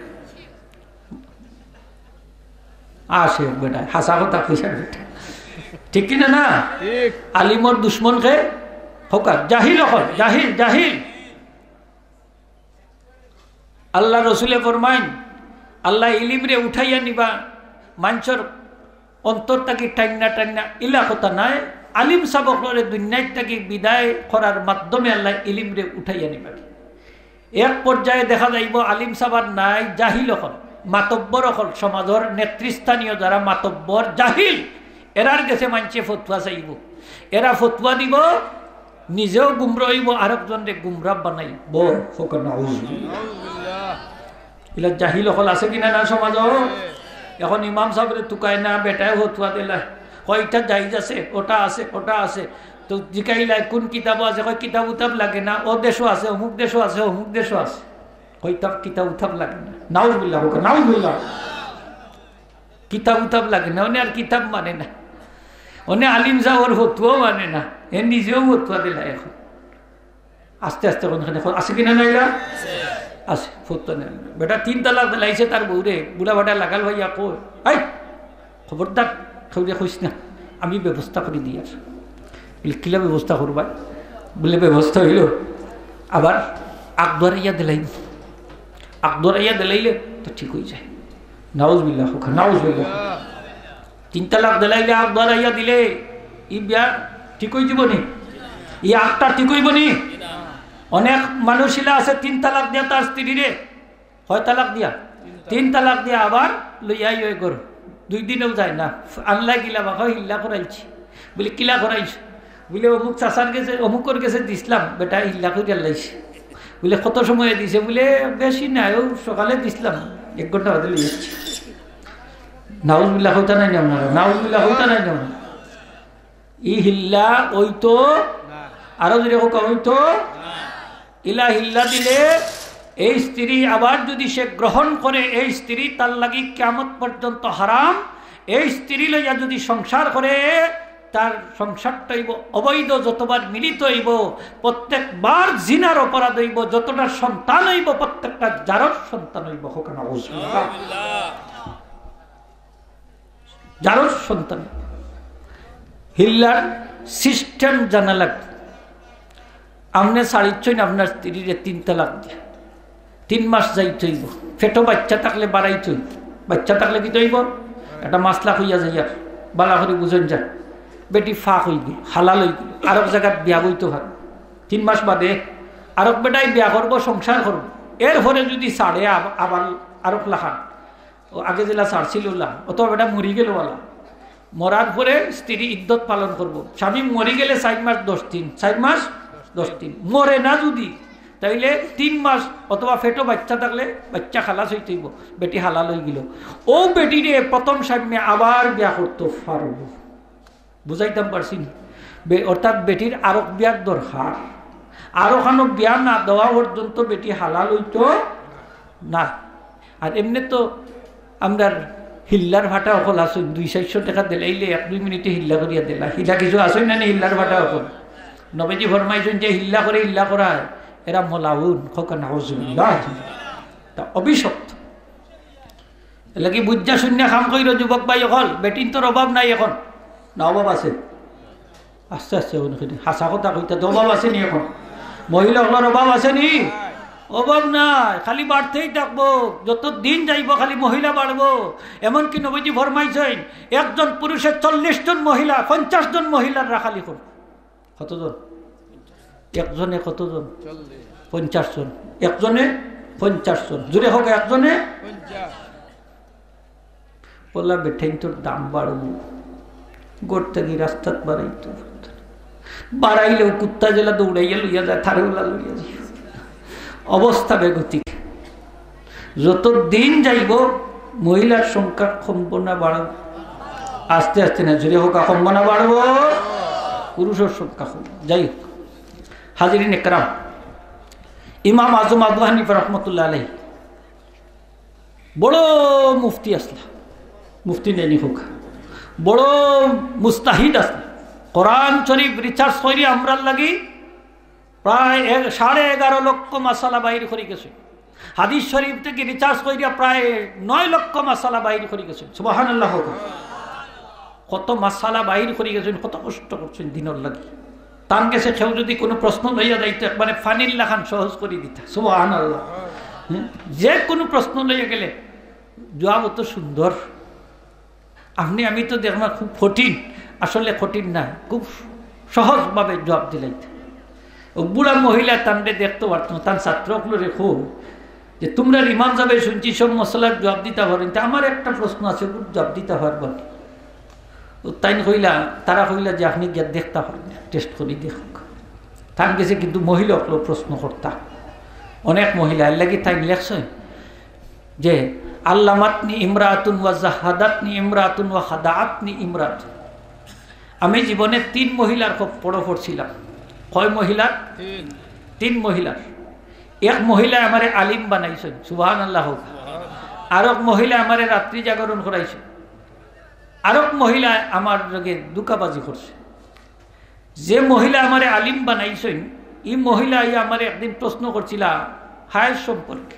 আছে বেটা, হাছা কথা কইছে বেটা। ঠিক কি না, না? ঠিক। আলিমর দুশমন কে? হকা, জাহিল অকল, জাহিল, জাহিল। আল্লার রসুলে ফরমাইন, আল্লায় ইলিমরে উঠাইয়া নিবা, মানষর অন্তর থাকি টাইন্না টাইন্না ইলা কথা নায়। আলিম সাব অকলরে দুনিয়ার থাকি বিদায় করার মাধ্যমে আল্লায় ইলিমরে উঠাইয়া নিবা। এক পর্যায়ে দেখা যাইবো আলিম সাব আর নাই, জাহিল অকল, মাতব্বর অকল, সমাজর নেতৃস্থানীয় যারা মাতব্বর, জাহিল, এরার গেছে মানষে ফতুয়া চাইবো। এরা ফতুয়া দিবো, নিজেও গুমরা অইবো, আরকজনরে গুমরা বানাইবো। হকা নাউজুবিল্লাহ। ইলা জাহিল অকল আছে কিনা না সমাজো? এখন ইমাম সাবরে তুকায় না, বেটায় ফতুয়া দিলা, কয় ইটা জায়েজ আছে, ওটা আছে, ওটা আছে। তো জিকাইলা কোন কিতাবো আছে, কয় কিতাব উতাব লাগে না, ও দেশো আছে, অমুক দেশো আছে, অমুক দেশো আছে। কয় ইতা কিতাব উতাব লাগে না। নাউজুবিল্লাহ, হকা নাউজুবিল্লাহ। কিতাব উতাব লাগে না, অনে আর কিতাব মানে না, অনে আলিম সাবর ফতুয়াও মানে না, এ নিজেও ফতুয়া দিলা। এখন আস্তে আস্তে কোনখানে আছে কিনা নাইলা? আছে, ফতুয়া নেই। বেটা তিন তালাক দিলাইছে তার বউরে, বুড়া বেটা লাগাল ভাইয়া কয়, "এই, খবরদার, কেউরে কইস না, আমি ব্যবস্থা করি দিয়ার।" বলে, "কিলা ব্যবস্থা করবা?" বলে, "ব্যবস্থা অইলো, আবার আগ দুয়ারাইয়া দিলাইন, আগ দুয়ারাইয়া দিলাইলে তো ঠিক অই যায়।" নাউজুবিল্লাহ, হকা নাউজুবিল্লাহ। তিন তালাক দিলাইলে আগ দুয়ারাইয়া দিলে ই বিয়া ঠিক অই যিবো নি? ই আগটা ঠিক অইবো নি? অনেক মানুষ ইলা আছে তিন তালাক দিয়া তার স্ত্রীরে, কয় তালাক দিয়া? তিন তালাক দিয়া আবার লইয়া আইও এ ঘর। দুই দিনেও যায় না। আনলা কিলা বা, কয় হিল্লা করাইছি। বলে, "কিলা করাইছ?" বলে, "অমুক চাচার গেছে, অমুকর গেছে দিছলাম, বেটা হিল্লা করিয়া লাইছে।" বলে, "কত সময়ে দিছে?" বলে, "বেশি নায়, অউ সকালে দিছলাম, এক ঘন্টা বাদে লইয়া আইছি।" নাউজুবিল্লাহ, কইতা নায় নি আপনারা? নাউজুবিল্লাহ, কইতা নায় নি আপনারা? ই হিল্লা অইতো, আরো জোরে কউক্কা, অইতো। ইলা হিল্লা দিলে এই স্ত্রী আবার যদি সে গ্রহণ করে, এই স্ত্রী তার লাগি কিয়ামত পর্যন্ত হারাম। এই স্ত্রী লইয়া যদি সংসার করে, তার সংসারটা অইবো অবৈধ। যতবার মিলিত অইবো, প্রত্যেকবার জিনার অপরাধ অইবো। যতটা সন্তান অইবো, প্রত্যেকটা জারর সন্তান অইবো। হকা নাউজুবিল্লাহ। জারর সন্তান। হিল্লার system জানা লাগবো। আপনে ছাড়িচ্ছইন আপনার স্ত্রীরে তিন তালাক দিয়া, তিন মাস যাইতে অইবো। পেটো বাইচ্চা থাকলে বাড়াইতে অইবো। বাইচ্চা থাকলে কিতা অইবো? একটা মাসলা অইয়া যাইয়ার, বালা করি বুঝইন যান। বেটি ফাক অইগেলো, হালাল অইগেলো, আরক জাগাত বিয়া বইতো পারে। তিন মাস বাদে আরক বেটায় বিয়া করবো, সংসার করবো। এরপরে যদি ছাড়ে আব-, আবার আরক লাখান, ও আগে যেলা ছাড়ছিল অলা, অথবা বেটা মরি গেলো অলা, মরার পরে স্ত্রী ইদ্দত পালন করবো। স্বামী মরি গেলে চাইর মাস দশ দিন, চাইর মাস দশ দিন। মরে না যদি, তাইলে তিন মাস অথবা পেটো বাইচ্চা থাকলে বাইচ্চা খালাস অইতে অইবো, বেটি হালাল অইগেলো। অউ বেটিরে প্রথম স্বামীয়ে আবার বিয়া করতো পারবো। বুঝাইতাম পারছি নি? বে-, অর্থাৎ বেটির আরক বিয়ার দরকার। আরক খানো বিয়া না দেওয়া পর্যন্ত বেটি হালাল অইতো না। আর এমনে তো আমরার হিল্লার ফাটা অকল আছইন, দুই চাইরশো টেকা দিলাইলে এক দুই মিনিটে হিল্লা করিয়া দিলা। হিল্লা কিছু আছইন না নি হিল্লার ফাটা অকল? নবীজি ফরমাইছইন যে হিল্লা করে হিল্লা করায়, এরা মলাউন, কউক্কা নাউজুবিল্লাহ। তা অভিশপ্ত। এরলাগি বুঝা শুনিয়া কাম কইরো যুবক ভাই অকল, বেটিন্তর অভাব নাই এখন। না অভাব আছে? আস্তে আস্তে অনেক হাছা কথা কইতা তো অভাব আছে নি এখন? মহিলা অকলর অভাব আছে নি? অভাব নাই, খালি বাড়তেই থাকবো। যত দিন যাইবো খালি মহিলা বাড়বো। এমনকি নবীজি ফরমাইছইন, একজন পুরুষে চল্লিশ জন মহিলা, পঞ্চাশ জন মহিলার রাখালি করবো। কতজন? একজনে কতজন? পঞ্চাশ জন। একজনে পঞ্চাশ জন। জোরে কউক্কা, একজনে। পয়লা বেটাইন্তর দাম বাড়বো, ঘর থাকি রাস্তাত বাড়াইতো, বাড়াইলেও কুত্তা যেলা দৌড়াইয়া লইয়া যায়, তারে ওলা লইয়া যায়। অবস্থা বেগতিক। যত দিন যাইবো মহিলার সংখ্যা কমবো না বাড়বো? আস্তে আস্তে না, জোরে কউক্কা, কমবো না বাড়বো? পুরুষর সংখ্যা কম। যাই হোক, হাজিরিন একরাম, ইমাম আজম আবু হানিফা রহমতুল্লাহ আলাইহি বড় মুফতি আছলা, মুফতি নায় নি কউক্কা, বড় মুস্তাহিদ আছলা। কোরআন শরীফ research করি আমরার লাগি প্রায় এগ-, সাড়ে এগারো লক্ষ মাসালা বাইর করি গেছইন। হাদিস শরীফ থাকি research করিয়া প্রায় নয় লক্ষ মাসালা বাইর করি গেছইন। সুবহানাল্লাহ কউক্কা। কত মাসালা বাইর করি গেছইন, কত কষ্ট করছইন দিনর লাগি। তান গেছে কেউ যুদি কুনু প্রশ্ন লইয়া যাইতো, একবারে পানির লাখান সহজ করি দিতা। সুবহানাল্লাহ। হুম? যে কুনু প্রশ্ন লইয়া গেলে জবাব অত সুন্দর। আপনে আমি তো দেখলাম খুব কঠিন, আসলে কঠিন না, খুব সহজভাবে জবাব দিলাইতা। অউ বুড়া মহিলা তানরে দেখতো পারতো না, তান ছাত্র অকলরে কও যে, "তুমরার ইমাম সাবে শুনছি সব মাসালার জবাব দিতা পারইন, তে আমার একটা প্রশ্ন আছে, অগুর জবাব দিতা পারবা নি?" অউ তাইন কইলা, তারা কইলা যে, "আপনে গিয়া দেখতা পারইন, test করি দেখউক্কা।" তান গেছে কিন্তু মহিলা অকলও প্রশ্ন করতা, অনেক মহিলা, এরলাগি তাইন লেখছইন যে, "আল্লামাতনি ইমরাতুন ওয়া জাহাদাতনি ইমরাতুন ওয়া খাদাআতনি ইমরাতুন।" আমি জীবনে তিন মহিলার খপ্পরো পড়ছিলাম। কয় মহিলার? তিন। তিন মহিলার। এক মহিলায় আমারে আলিম বানাইছইন, সুবহানাল্লাহ কউক্কা। আরক মহিলায় আমারে রাত্রি জাগরণ করাইছইন। আরক মহিলায় আমার লগে ধুকাবাজি করছে। যে মহিলা আমারে আলিম বানাইছইন, ই মহিলা আইয়া আমারে একদিন প্রশ্ন করছিলা হায়েজ সম্পর্কে।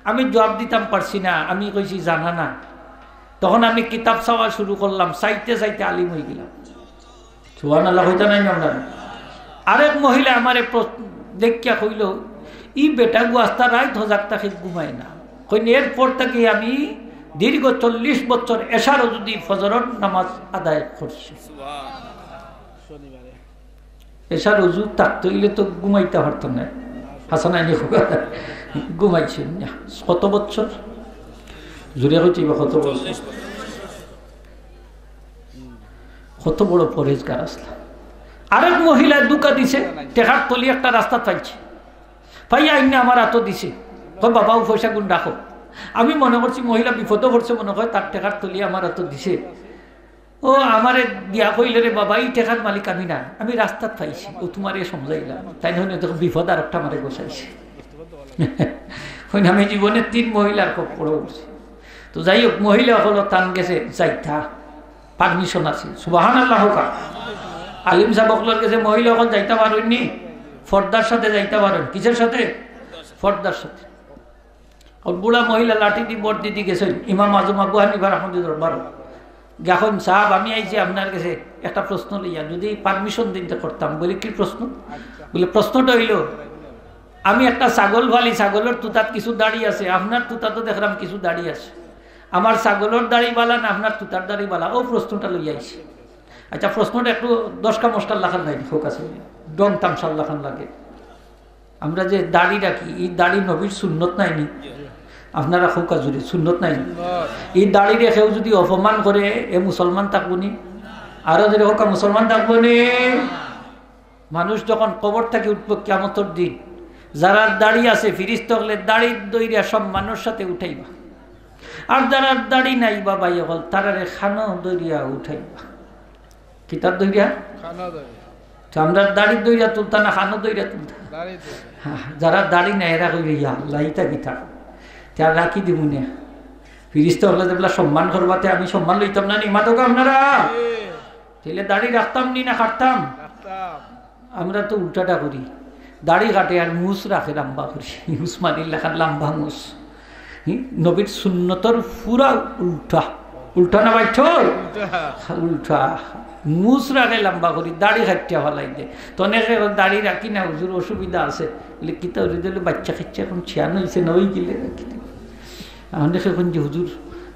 আমি জবাব দিতাম পারছি না, আমি কইছি জানা না। তখন আমি কিতাব চাওয়া শুরু করলাম, চাইতে চাইতে আলিম অইগেলাম। সুবহানাল্লাহ কইতা নায় নি আপনারা? আরেক মহিলা আমারে প্রশ্ন দেখিয়া কইলো, "ই বেটাগু আস্তা রাইত হজাগ থাকি, ঘুমায় না।" কইন, এরপর থাকি আমি দীর্ঘ চল্লিশ বছর এশার অজুদি ফজরর নামাজ আদায় করছি। এশার অজু থাকতো অইলে তো ঘুমাইতা পারতো নায়। হাসান আইনি ঘুমাইছইন না। কত বছর? জোরে কইতে অইবো, কত বছর? কত বড় পরহেজগার আছলা। আরেক মহিলায় ধুকা দিছে, টেকার থলি একটা রাস্তাত পাইছে, পাইয়া আইন্না আমার আতো দিছে। কয়, "বাবা, অউ পয়সাগুন রাখো।" আমি মনে করছি মহিলা বিপদো পড়ছে, মনে কয় তার টেকার থলি আমার আতো দিছে। ও আমারে দিয়া কইলে, "রে বাবা, ই টেকার মালিক আমি না, আমি রাস্তাত পাইছি, অউ তুমারে সমঝাইলাম।" তাইন কইন, "দেখো, বিপদ আরকটা আমারে গছাইছে।" কইন, "আমি জীবনে তিন মহিলার খপ্পরো পড়ছি।" তো যাই হোক, মহিলা অকলর তান গেছে যাইতা permission আছে। সুবহানাল্লাহ কউক্কা। আলিম সাব অকলর গেছে মহিলা অকল যাইতা পারইন নি? পর্দার সাথে যাইতা পারইন। কিসের সাথে? পর্দার সাথে। অউ বুড়া মহিলা লাঠি দি বর দিদি গেছইন ইমাম আজম আবু হানিফা রহমতুল্লাহ দরবারো। গিয়া কইন, "সাব, আমি আইছি আপনার গেছে একটা প্রশ্ন লইয়া, যুদি permission দিন তে করতাম।" বলে, "কি প্রশ্ন?" বলে, "প্রশ্নটা অইলো, আমি একটা ছাগল পালি, ছাগলর তুতাত কিছু দাড়ি আছে, আপনার তুতাত তো দেখরাম কিছু দাড়ি আছে। আমার ছাগলর দাড়ি বালা না আপনার তুতার দাড়ি বালা? অউ প্রশ্নটা লইয়া আইছি।" আচ্ছা, প্রশ্নটা একটু দশকা মশকার লাখান নায় নি, কউক্কা, ঢং তামশার লাখান লাগে। আমরা যে দাড়ি রাখি, ই দাড়ি নবীর সুন্নত নায় নি? আপনারা কউক্কা জোরে, সুন্নত নায় নি? ই দাড়িরে কেউ যুদি অপমান করে, এ মুসলমান থাকবো নি? আরো জোরে কউক্কা, মুসলমান থাকবো নি? মানুষ যখন কবর থাকি উঠবো কিয়ামতর দিন, যারার দাড়ি আছে, ফিরিস্তা অকলে দাড়ি ধইরা সম্মানর সাথে উঠাইবা, আর যারার দাড়ি নাই বা ভাই অকল, তারারে কানো ধইরা উঠাইবা। কিতা ধইরা? কানো ধইরা। তো আমরা দাড়ি ধইরা তুলতা না কানো ধইরা তুলতা? দাড়ি ধইরা। হ্যাঁ, যারার দাড়ি নাই এরা কইবে, "ইয়া আল্লাহ, ইতা কিতা?" তে আর রাখি দিমু নে। ফিরিস্তা অকলে যেবলা সম্মান করবা, তে আমি সম্মান লইতাম না নি? মাতউক্কা আপনারা। তাইলে দাড়ি রাখতাম নি না কাটতাম? রাখতাম। আমরা তো উল্টাটা করি, দাড়ি কাটে আর মুছ রাখে লাম্বা করি, উসমানীর লাখান লাম্বা মুছ। হুম, নবীর সুন্নতর পুরা উল্টা। উল্টা না বাইচ্চা? উল্টা। মুছ রাখে লম্বা করি, দাড়ি কাটিয়া ফালাই দে। তো অনেকে কয়, "দাড়ি রাখি না হুজুর, অসুবিধা আছে।" বলে, "কিতা হুজুর, দিলে বাইচ্চা কাইচ্চা এখন ছিয়ান অইছে না, অই গেলে রাখি দিবে।" আর অনেকে কইন যে, "হুজুর,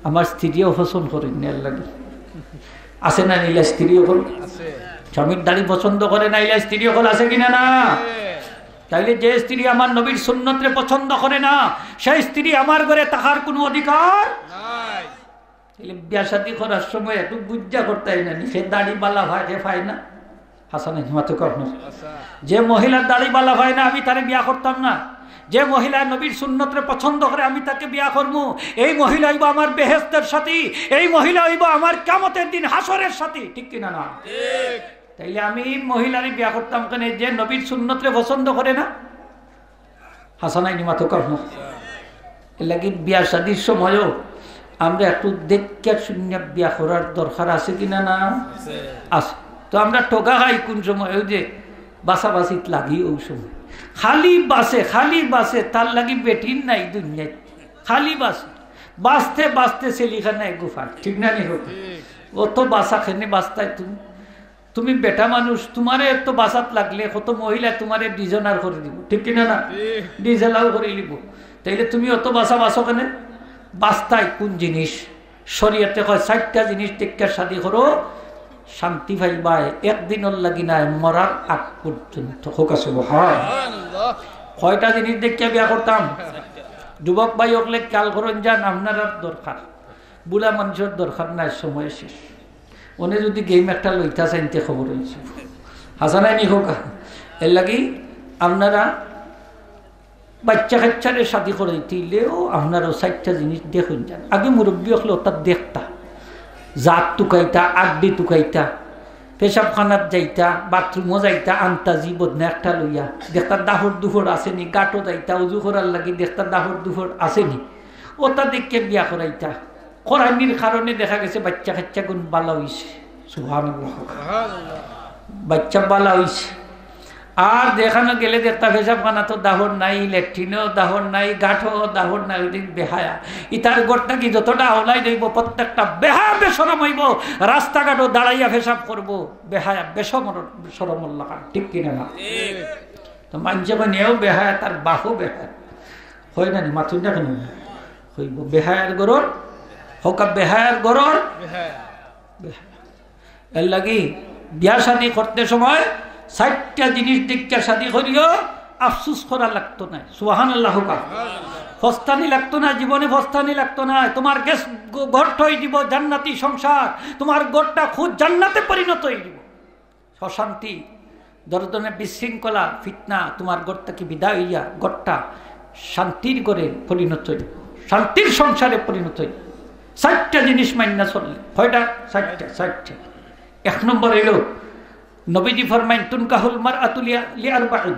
আমার স্ত্রীও পছন্দ করেন না, এর লাগি।" আছে না নি ইলা স্ত্রী অকল? আছে। স্বামীর দাড়ি পছন্দ করে না, ইলা স্ত্রী অকল আছে কিনা না? আছে। তাইলে যে স্ত্রী আমার নবীর সুন্নতরে পছন্দ করে না, সেই স্ত্রী আমার ঘরে থাকার কোনো অধিকার নাই। তাইলে বিয়া শাদী করার সময় একটু বুঝা করতায় না নি, সে দাড়ি বালা পায়, সে পায় না। হাসান, এই মাথা কর না। আচ্ছা। যে মহিলার দাড়ি বালা পায় না, আমি তারে বিয়া করতাম না। যে মহিলা নবীর সুন্নতরে পছন্দ করে, আমি তাকে বিয়া করমু। এই মহিলা অইবো আমার বেহেশতের সাথী, এই মহিলা অইবো আমার কিয়ামতের দিন হাশরের সাথী। ঠিক কিনা না? ঠিক। তাইলে আমি এই মহিলারে বিয়া করতাম কেনে, যে নবীর সুন্নতরে পছন্দ করে না? হাসান, এই মাথা কর না। এর লাগি বিয়া শাদীর সময়ও আমরা একটু দেখিয়া শুনিয়া বিয়া করার দরকার আছে কিনা না? আছে। আছে। তো আমরা ঠগা খাই কোন সময়? ওই যে বাছাবাছিত লাগি, ওই সময় খালি বাঁচে, খালি বাঁচে, তার লাগি বেটিন নাই দুনিয়াত, খালি বাঁচে। বাঁচতে বাঁচতে ছেলিখানা এগু ফার, ঠিক না নি হোক? ঠিক। অত বাঁচা কেনে বাঁচতায় তুমি? তুমি বেটা মানুষ, তুমারে অত বাঁচাত লাগলে কত মহিলা তুমারে ডিজনার করি দিবো, ঠিক কিনা না? ঠিক। ডিজেলাও করি দিবো। তাইলে তুমি অত বাঁচা বাঁচো কেনে? বাঁচতায় কোন জিনিস? শরীয়তে কয়, চাইরটা জিনিস দেখিয়া শাদী করো, শান্তি পাইবায়, একদিনর লাগি নায়, মরার আগ পর্যন্ত। হোক আছে বহাল। সুবহানাল্লাহ। কয়টা জিনিস দেখিয়া বিয়া করতাম? যুবক ভাই অকলে খেয়াল করইন যান, আপনারার দরকার, বুড়া মানুষর দরকার নাই, সময় শেষ। অনে যদি গেম একটা লইতা চাইন তে খবর অইছে। হাসান, এই নি হোক। এর লাগি আপনারা বাইচ্চা কাইচ্চারে শাদী করাইতে অইলেও আপনারাও চাইরটা জিনিস দেখইন যান। আগে মুরব্বি অকলে অতা দেখতা, জাত তুকাইতা, আড্ডি তুকাইতা, পেশাবখানাত যাইতা, বাথরুমও যাইতা, আন্তাজি বদনা একটা লইয়া দেখতা, দাহর দুহর আছে নি, গাটো যাইতা, উজু করার লাগি দেখতা, দাহর দুহর আছে নি, অতা দেখিয়া বিয়া করাইতা। করানির কারণে দেখা গেছে বাইচ্চা কাইচ্চাগুন বালা অইছে। সুবহানাল্লাহ। সুবহানাল্লাহ। বাইচ্চা বালা অইছে। আর যেখানো গেলে দেখতা পেশাবখানাত দাহর নাই, লেট্রিনও দাহর নাই, গাটো দাহর নাই, ওই দিন বেহায়া। ইতার ঘর থাকি যতটা হলাই যাইবো, প্রত্যেকটা বেহায়া বেশরম অইবো, রাস্তাঘাটো দাঁড়াইয়া পেশাব করবো, বেহায়া বেশরম, শরমর লাখান, ঠিক কিনা না? ঠিক। তো মানষে মানে এও বেহায়া, তার বাপও বেহায়া। হয় না নি? মাতুন না কেনে? অইবো। বেহায়ার ঘরর, হোক বেহায়ার ঘরর, বেহায়া। বেহায়া। এর লাগি বিয়া শাদী করতে সময় চাইরটা জিনিস দেখিয়া শাদী করিও, আফসোস করা লাগতো নায়। সুবহানাল্লাহ কউক্কা। ফস্তানি লাগতো নায়, জীবনে ফস্তানি লাগতো নায়। তুমার গেছ-, ঘ-, ঘর থই দিব জান্নাতি সংসার, তুমার ঘরটা খুদ জান্নাতে পরিণত অই দিব। অশান্তি, দরদনে বিশৃঙ্খলা, ফিতনা তুমার ঘর থাকি বিদায় অইয়া ঘরটা শান্তির ঘরে পরিণত অইব, শান্তির সংসারে পরিণত অইব। চাইরটা জিনিস মাইন্না চললে, কয়টা? চাইরটা, চাইরটা। এক নম্বর অইলো, নবীজি ফরমাইন, "তুনকাহুল মারআতু লি-, লিআরবাইন।"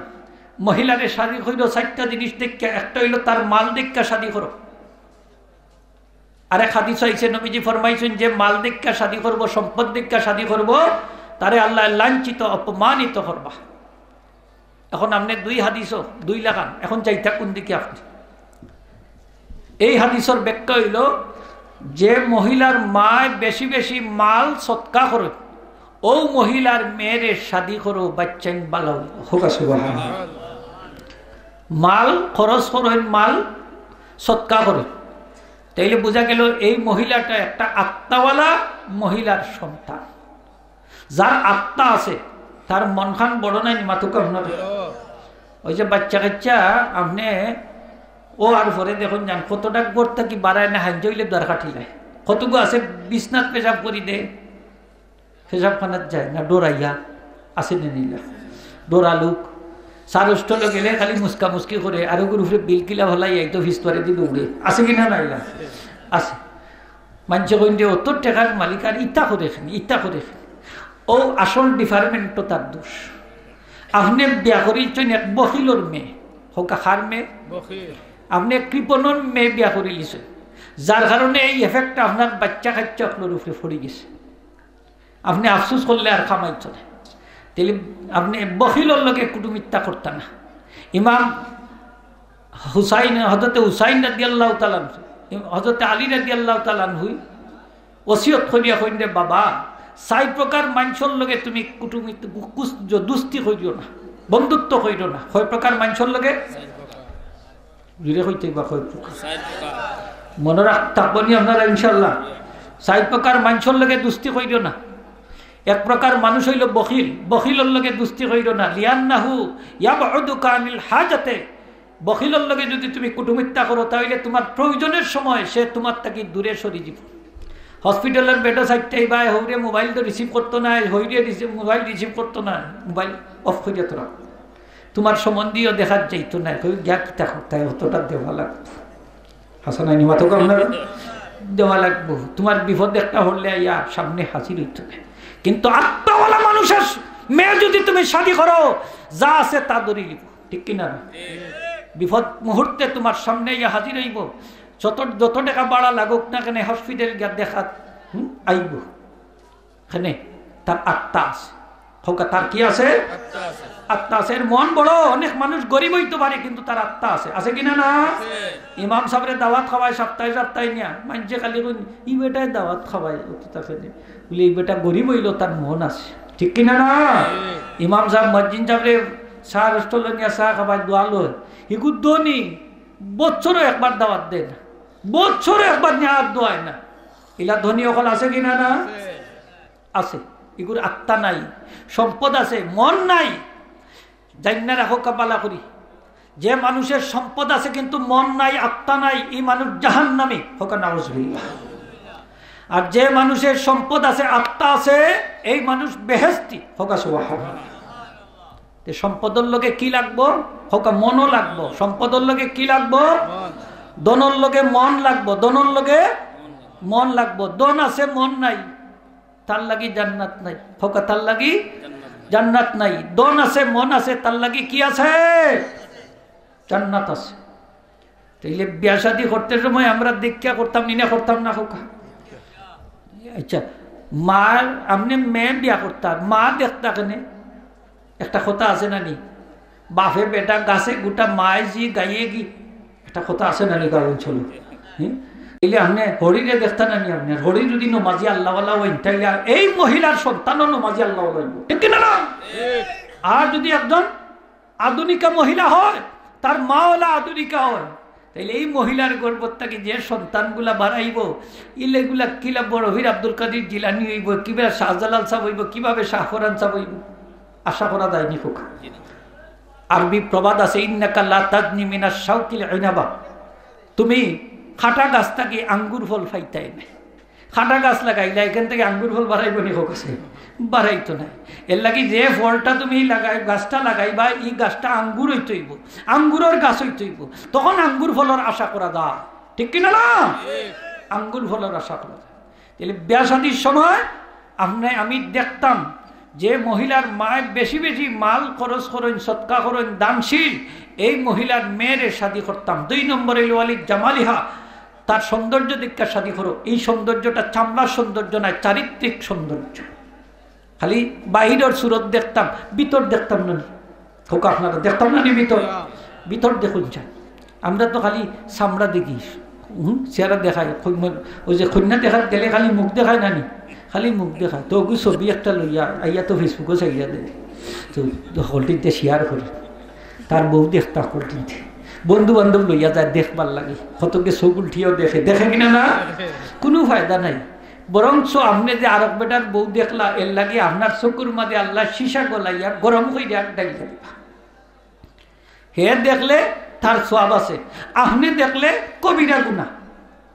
মহিলারে শাদী কইরো চাইরটা জিনিস দেখিয়া, একটা অইলো তার মাল দেখিয়া শাদী করো। আরেক হাদিস আইছে, নবীজি ফরমাইছইন, যে মাল দেখিয়া শাদী করবো, সম্পদ দেখিয়া শাদী করবো, তারে আল্লায় লাঞ্ছিত, অপমানিত করবা। এখন আপনে দুই হাদিসও, দুই লাখান, এখন যাইতা কোন দিকে আপনে? এই হাদিসর ব্যাখ্যা অইলো, যে মহিলার মায় বেশি বেশি মাল সদকা করে, অউ মহিলার মেয়েরে শাদী করো, বাইচ্চাইন বালা অইবো। হোক সুবহানাল্লাহ। মাল খরচ করইন, মাল সদকা করইন। তাইলে বুঝা গেল এই মহিলাটা একটা আত্মাওয়ালা মহিলার সন্তান। যার আত্মা আছে, তার মনখান বড় নায় নি, মাতুক্কা হুনরে। ওই যে বাইচ্চা কাইচ্চা, আপনে ও আর পরে দেখইন যান, কতটা ঘর থাকি বারায় না, হাইঞ্জা অইলে দুয়ার খাটিলায়। কতগু আছে বিছনাত পেশাব করি দে, পেশাবখানাত যায় না, ডরাইয়া আছে নি নিলা। ডরা লোক। চার হোস্টেলো গেলে খালি মুসকা মুসকি করে, আর ওগুর উপরে বিল কিলা হলাই, এই তো ফিস্তুয়ারি দি দৌড়ে। আছে কি না নাইলা? আছে। মানষে কইন যে অত টেকার মালিক আর ইতা করে কেনে, ইতা করে কেনে। ও আসল department-ও তার দোষ। আপনে বিয়া করিলছইন এক বখিলর মেয়ে, হোক কার মেয়ে? বখিল। আপনে কৃপণর মেয়ে বিয়া করিলিছইন, যার কারণে এই effect-টা আপনার বাইচ্চা কাইচ্চা অকলর উপরে পড়ি গেছে। আপনে আফসোস করলে আর কামাইতো না। তাইলে আপনে বখিলর লগে কুটুমিতা করতা না। ইমাম হুসাইন, হযরতে হুসাইন রাদিয়াল্লাহু তাআলা আনহু, হযরতে আলী রাদিয়াল্লাহু তাআলা আনহু ওসিয়ত করিয়া কইন রে বাবা, চাইর প্রকার মানষর লগে তুমি কুটুমিত-, কুস-, জ-, দুস্তি করিও না, বন্ধুত্ব করিও না। কয় প্রকার মানষর লগে? জুরে কইতে বা কয় প্রকার? মনো রাখ-, থাকবো নি আপনারা ইনশাআল্লাহ? চাইর প্রকার মানষর লগে দুস্তি করিও না। এক প্রকার মানুষ অইলো বখিল, বখিলর লগে দুস্তি করিও না। লিআন্নাহু ইয়াবউদুকা আনিল হাজাতে, বখিলর লগে যুদি তুমি কুটুমিতা করো, তাইলে তুমার প্রয়োজনর সময় সে তুমার থাকি দূরে সরি যিবো। হসপিটালর বেডো চাইরটায় বায়, হউরে মোবাইল তো receive করতো নায়, হউরে receive, মোবাইল receive করতো নায়, মোবাইল off করিয়া তো রাখো। তুমার সম্বন্ধীও দেখাত যাইতো নায়, কই গিয়া কিতা করতায়, অতটা দেওয়া লাগবো। হাসান আইনি মাতো কম না? দেওয়া লাগবো। তুমার বিপদ একটা হলে আইয়া সামনে হাজির অইতো নায়। কিন্তু আত্মাওয়ালা মানুষর মেয়ে যুদি তুমি শাদি করো, যা আছে তা ধরি নিবো। ঠিক কি না? বিপদ মুহূর্তে তুমার সামনে আইয়া হাজির অইবো। যত, যত টেকা ভাড়া লাগুক না কেনে, হসপিটাল গিয়া দেখাত, হুম, আইবো। কেনে? তার আত্মা আছে। কউক্কা, তার কি আছে? আত্মা আছে। আত্মা আছে। এর মন বড়, অনেক মানুষ গরিব অইতো পারে, কিন্তু তার আত্মা আছে। আছে কি না, না? আছে। ইমাম সাবরে দাওয়াত খাওয়ায় সাপ্তায় সাপ্তায় নিয়া, মানষে খালি কইন, "ই বেটায় দাওয়াত খাওয়ায়, অত তাকে দে।" বুলে, "ই বেটা গরিব অইলো, তার মন আছে।" ঠিক কি না, না? ঠিক। ইমাম সাব, মুয়াজ্জিন সাবরে চা রেস্টুরেন্টো নিয়া চা খাওয়ায়, দোয়া লয়। ইগু ধনী, বছরো একবার দাওয়াত দেয় না, বছরো একবার নিয়া আর দোয়ায় না। ইলা ধনী অকল আছে কি না, না? আছে। আছে। ইগুর আত্মা নাই, সম্পদ আছে, মন নাই। জাইন্না রাখউক্কা বালা করি, যে মানুষর সম্পদ আছে কিন্তু মন নাই, আত্মা নাই, ই মানুষ জাহান্নামী। কউক্কা নাউজুবিল্লাহ। আর যে মানুষর সম্পদ আছে, আত্মা আছে, এই মানুষ বেহেশতি। কউক্কা সুবহানাল্লাহ। তে সম্পদর লগে কি লাগবো? কউক্কা মনও লাগবো। সম্পদর লগে কি লাগবো? ধনর লগে মন লাগবো। ধনর লগে মন লাগবো। ধন আছে, মন নাই, তার লাগি জান্নাত নাই। কউক্কা, তার লাগি জান্নাত নাই। ধন আছে, মন আছে, তার লাগি কি আছে? জান্নাত আছে। তাইলে বিয়া শাদি করতে সময় আমরা দেখিয়া করতাম নি না, করতাম না, কউক্কা? আচ্ছা, মা, আপনে মেয়ে বিয়া করতা, মা দেখতা কেনে? একটা কথা আছে না নি? বাপে বেটা গাছে গুটা, মায় ঝি গাইয়ে ঘি। একটা কথা আছে না নি গাঁও অঞ্চলো? হুম? তাইলে আপনে হরিরে দেখতা না নি? আপনে হরি যুদি নমাজি আল্লাহওয়ালা অইন, তাইলে আর এই মহিলার সন্তানও নমাজি আল্লাহওয়ালা অইবো। ঠিক কি না, না? আর যুদি একজন আধুনিকা মহিলা হয়, তার মা অলা আধুনিকা হয়, তাইলে এই মহিলার গর্ভ থাকি যে সন্তানগুলা বারাইবো, ইলেগুলা কিলা বড় পীর আব্দুল কাদির জিলানী অইবো, কিবা শাহজালাল সাব অইবো, কিভাবে শাহপরান সাব অইবো, আশা করা যায়নি কউক্কা। আরবি প্রবাদ আছে, "ইন্নাকা লা তাজনি মিনাশ শাউকিল ইনাবা।" তুমি কাটা গাছ থাকি আঙ্গুর ফল পাইতায় নায়। কাটা গাছ লাগাইলা, এখান থাকি আঙ্গুর ফল বারাইবো নি? কউক্কা, বারাইতো নায়। এর লাগি যে ফলটা তুমি লাগাই, গাছটা লাগাইবা, ই গাছটা আঙ্গুর অইতো অইবো, আঙ্গুরর গাছ অইতো অইবো, তখন আঙ্গুর ফলর আশা করা যায়। ঠিক কি না, না? আঙ্গুর ফলর আশা করা যায়। তাইলে বিয়া শাদির সময় আপনে, আমি দেখতাম যে মহিলার মায় বেশি বেশি মাল খরচ করইন, সদকা করইন, দানশীল, এই মহিলার মেয়েরে শাদি করতাম। দুই নম্বরে, "লিওয়ালি জামালিহা", তার সৌন্দর্য দেখিয়া শাদি করো। এই সৌন্দর্যটা চামড়ার সৌন্দর্য নায়, চারিত্রিক সৌন্দর্য। খালি বাহিরর সুরত দেখতাম, ভিতর দেখতাম না নি? কউক্কা, আপনারা দেখতাম না নি ভিতর? ভিতর দেখুন চাই। আমরা তো খালি চামড়া দেখি, হুম, চেহারা দেখায়। কই-, ওই যে কইন্যা দেখাত গেলে খালি মুখ দেখায় না নি? খালি মুখ দেখায়। তো ওগু ছবি একটা লইয়া আইয়া তো Facebook-ও ছাড়িয়া দেয়। তো হকলটিতে share করে। তার বউ দেখতা হকলটিতে। বন্ধু বান্ধব লইয়া যায় দেখবার লাগি। কতকে চউখ উল্টিয়াও দেখে। দেখে কি না, না? কুনু ফায়দা নাই। বরঞ্চ আপনে যে আরক বেটার বউ দেখলা, এর লাগি আপনার চকুর মাঝে আল্লায় সীসা গলাইয়া গরম কইরা ডাইলা দিবা। হে দেখলে তার সওয়াব আছে, আপনে দেখলে কবিরা গুনা।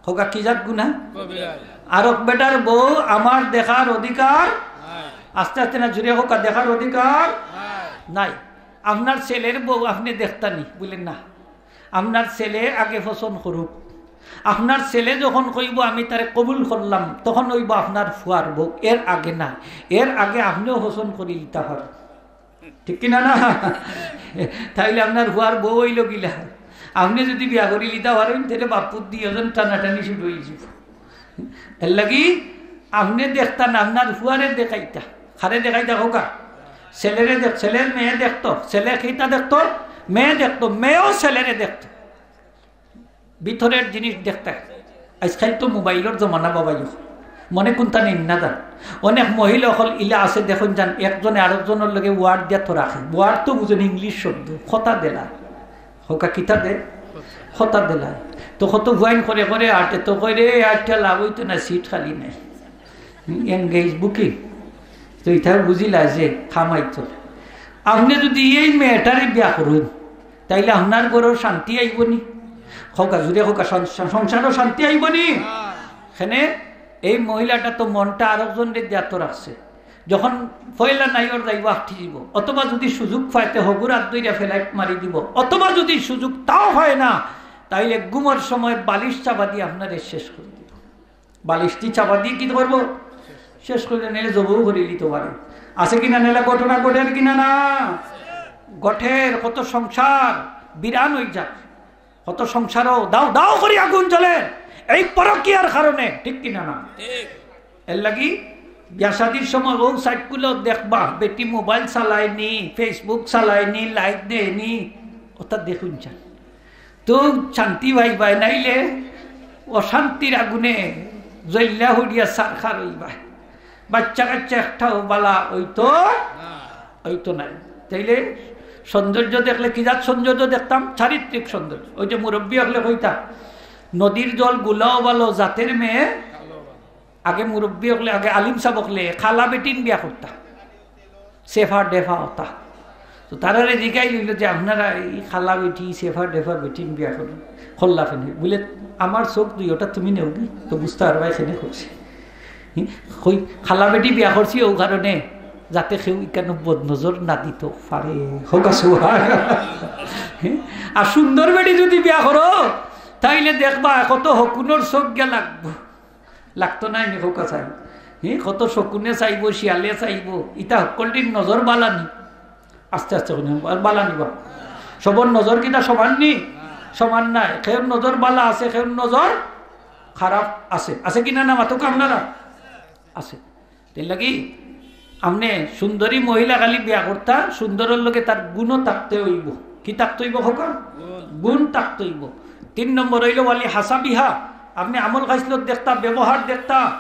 কউক্কা, কি জাত গুনা? কবিরা। আরক বেটার বউ আমার দেখার অধিকার নাই। আস্তে আস্তে না, জুরে কউক্কা, দেখার অধিকার নাই। নাই। আপনার ছেলের বউ আপনে দেখতা নি? বুলে, না। আপনার ছেলে আগে পছন্দ করুক। আপনার ছেলে যখন কইবো, "আমি তারে কবুল করলাম", তখন অইবো আপনার ফুয়ার বউ, এর আগে না। এর আগে আপনেও পছন্দ করি লিতা পারইন। ঠিক কি না, না? তাইলে আপনার ফুয়ার বউ অইলো গিলা। আপনে যুদি বিয়া করি লিতা পারইন, তাইলে বাপ-পুত দুইওজন টানাটানি শুরু অইযিবো। এর লাগি আপনে দেখতা না, আপনার ফুয়ারে দেখাইতা। কারে দেখাইতা কউক্কা? ছেলেরে দেখ-, ছেলের মেয়ে দেখতো, ছেলে কিতা দেখতো? মেয়ে দেখতো, মেয়েও ছেলেরে দেখতো। ভিতরের জিনিস দেখতা। আইজকাইল তো মোবাইলর জমানা বাবা, ইয়ো। মনে কুনতা নেই না যান। অনেক মহিলা অকল ইলা আছে, দেখইন যান, একজনে আরকজনর লগে ওয়ার্ড দিয়া তো রাখে। ওয়ার্ড তো বুঝইন, ইংলিশ শব্দ, কথা দেলা। হউকা কিতা দে? কথা দেলা। তো কত ফুয়াইন করে করে আটে, তো কইরে আটটা লাভ অইতো না, সিট খালি নাই। Engage booking. তো ইতা বুঝিলা যে খামাইতো। আপনে যুদি এই মেয়েটারে বিয়া করইন, তাইলে আপনার ঘরো শান্তি আইবো নি? হউকা, জুরে হউকা, সং-, সংসারো শান্তি আইবো নি? কেনে এই মহিলাটা তো মনটা আরকজনরে দিয়া তো রাখছে। যখন পয়লা নাইওর যাইবো আটকি দিব, অথবা যুদি সুযোগ পায় তে হগুর আত ধইরা ফ্লাইট মারি দিব, অথবা যুদি সুযোগ তাও পায় না, তাইলে ঘুমর সময় বালিশ চাপা দিয়া আপনারে শেষ করি দিব। বালিশটি চাপা দিয়া কি করবো? শেষ করি, নাইলে জবও করি দিতো পারে। আছে কিনা নাইলে ঘটনা ঘটের কিনা না? ঘটের, কত সংসার বিরান অই যায়। কত সংসারো দাউ দাউ করি আগুন জ্বলে এই পরকিয়ার কারণে, ঠিক কিনা না? এর লাগি বিয়া শাদির সময় অউ সাইটগুলো দেখবা, বেটি মোবাইল চালায়নি, Facebook চালায়নি, লাইক দেয়নি, ওটা দেখইন চান। তো শান্তি পাইবায়, নাইলে অশান্তির আগুনে জ্বলিয়া পুড়িয়া ছারখার অইবায়। বাচ্চা কাচ্চা একটাও বালা অইতো, অইতো নায়। তাইলে সৌন্দর্য দেখলে কি জাত সৌন্দর্য দেখতাম? চারিত্রিক সৌন্দর্য। ওই যে মুরব্বি অকলে কইতা, "নদীর জল ঘোলাও ভালো, জাতের মেয়ে।" আগে মুরব্বি অকলে, আগে আলিম সাব অকলে কালা বেটিন বিয়া করতা, সেফা ডেফা অতা। তো তারারে জিগাইল অইলো যে, "আপনারা এই কালা বেটি, সেফা ডেফা বেটিন বিয়া করইন, করলা কেনে?" বুলে, "আমার চউখ দুইওটা তুমি নেওগি, তো বুঝতা পারবায় কেনে করছি।" হুম, কই, "কালা বেটি বিয়া করছি অউ কারণে, যাতে কেউ ইকানো বদনজর না দিতো পারে।" হউকা সুবহান। হুম, আর সুন্দর বেটি যুদি বিয়া করো, তাইলে দেখবায় কত হকুনর চউখ গিয়া লাগবো। লাগতো নায় নি, হউকা চাই। হুম, কত শকুনে চাইবো, শিয়ালে চাইবো, ইতা হক্কলটির নজর বালা নি? আস্তে আস্তে কইন, বালা নি বা? সবর নজর কিতা সমান নি? সমান নায়। কেউর নজর বালা আছে, কেউর নজর খারাপ আছে। আছে কিনা না, মাতউক্কা আপনারা? আছে। এর লাগি আপনে সুন্দরী মহিলা খালি বিয়া করতা, সুন্দরর লগে তার গুণও থাকতে অইবো। কি থাকতে অইবো হউকা? গুণ থাকতে অইবো। তিন নম্বর অইলো ওয়ালি হাসাবিহা, আপনে আমল খাইসলত দেখতা, ব্যবহার দেখতা,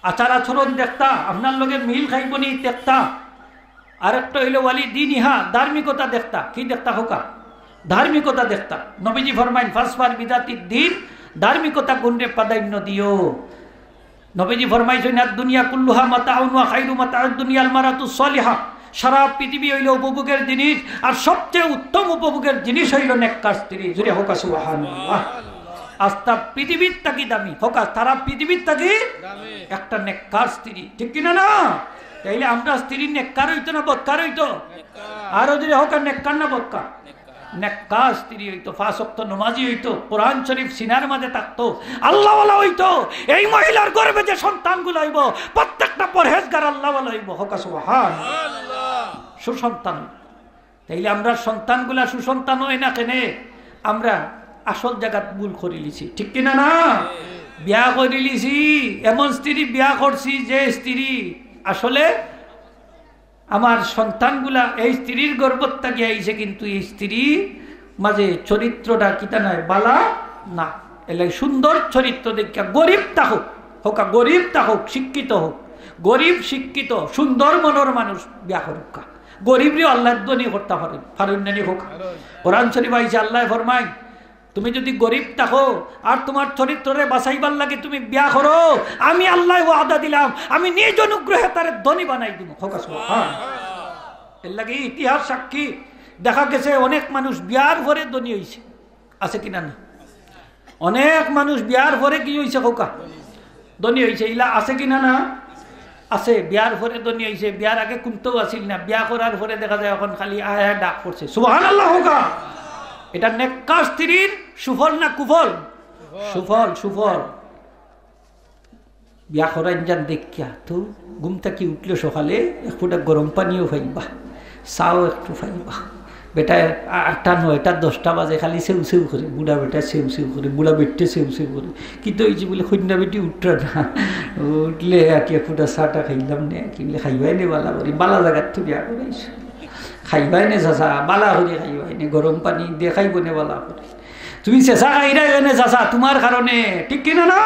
আচার আচরণ দেখতা, আপনার লগে মিল খাইবো নি দেখতা। আরেকটা অইলো ওয়ালি দিনিহা, ধার্মিকতা দেখতা। কি দেখতা হউকা? ধার্মিকতা দেখতা। নবীজি ফরমাইন, "ফাসফার বিজাতিদ দিন", ধার্মিকতা গুণরে প্রাধান্য দিও। নবীজি ফরমাইছইন, "আদ দুনিয়া কুল্লুহা মাতাউন ওয়া খাইরু মাতাউদ দুনিয়াল মারাতুস সালিহা।" সারা পৃথিবী অইলো উপভোগের জিনিস, আর সবচেয়ে উত্তম উপভোগের জিনিস অইলো নেককার স্ত্রী। জুরে হউকা সুবহানাল্লাহ। আস্তা পৃথিবীর থাকি দামি, হউকা, সারা পৃথিবীর থাকি একটা নেককার স্ত্রী, ঠিক কিনা না? তাইলে আমরা স্ত্রী নেককার অইতো না বদকার অইতো? আরো জুরে হউকা, নেককার না বদকার? নেককার স্ত্রী অইতো, পাঁচ ওয়াক্ত নমাজি অইতো, কোরআন শরীফ সিনার মাঝে থাকতো, আল্লাহওয়ালা অইতো। এই মহিলার গর্ভে যে সন্তানগুলা অইবো, প্রত্যেকটা পরহেজগার আল্লাহওয়ালা অইবো। হউকা সুবহান। সুসন্তান। তাইলে আমরা সন্তানগুলা সুসন্তান অয় না কেনে? আমরা আসল জাগাত ভুল করিলিছি, ঠিক কিনা না? বিয়া করিলিছি, এমন স্ত্রী বিয়া করছি যে স্ত্রী আসলে আমার সন্তানগুলা এই স্ত্রীর গর্ভত থাকি আইছে, কিন্তু এই স্ত্রীর মাঝে চরিত্রটা কিতা নায়, বালা না। এর লাগি সুন্দর চরিত্র দেখিয়া, গরিব থাকউক, হউকা, গরিব থাকউক, শিক্ষিত হউক, গরিব শিক্ষিত সুন্দর মনর মানুষ বিয়া করউক্কা। গরিবরেও আল্লায় ধনী করতা পারইন, পারইন না নি হউকা? কোরআন শরীফ আইছে, আল্লায় ফরমাইন, "তুমি যুদি গরিব থাকো আর তুমার চরিত্ররে বাঁচাইবার লাগি তুমি বিয়া করো, আমি আল্লায় ওয়াদা দিলাম, আমি নিজ অনুগ্রহে তারে ধনী বানাই দিমু।" হউকা সুবহান। এর লাগি ইতিহাস সাক্ষী, দেখা গেছে অনেক মানুষ বিয়ার পরে ধনী অইছে, আছে কিনা না? অনেক মানুষ বিয়ার পরে কি অইছে হউকা? ধনী অইছে। ইলা আছে কিনা না? আছে। বিয়ার পরে ধনী অইছে, বিয়ার আগে কুন্তাউ আছিল না, বিয়া করার পরে দেখা যায় অখন খালি আয় আয় ডাক পড়ছে। সুবহানাল্লাহ হউকা। ইটা নেককার স্ত্রীর সুফল না কুফল? সুফল, সুফল। বিয়া করাইন যান দেখিয়া তো ঘুম থাকি উঠলে সকালে এক ফুটা গরম পানিও পাইবা, চাও একটু পাইবা। বেটায় আটটা, নয়টা, দশটা বাজে খালি সেউ সেউ করে, বুড়া বেটায় সেউ সেউ করে, বুড়া বেটিয়ে সেউ সেউ করে। কিতা অইছে বুলে, "কইন্যা বেটি উঠরা না।" উঠলে আর কি, "এক ফুটা চাটা খাইলাম নে।" কি বুলে, "খাইবায় নে বালা করি, বালা জাগাত তো বিয়া করাইছো, খাইবায় নে চাচা, বালা করি খাইবায় নে, গরম পানি দে খাইবো নে বালা করি।" তুমি চেঁচা খাইরায় কেনে চাচা? তুমার কারণে, ঠিক কিনা না?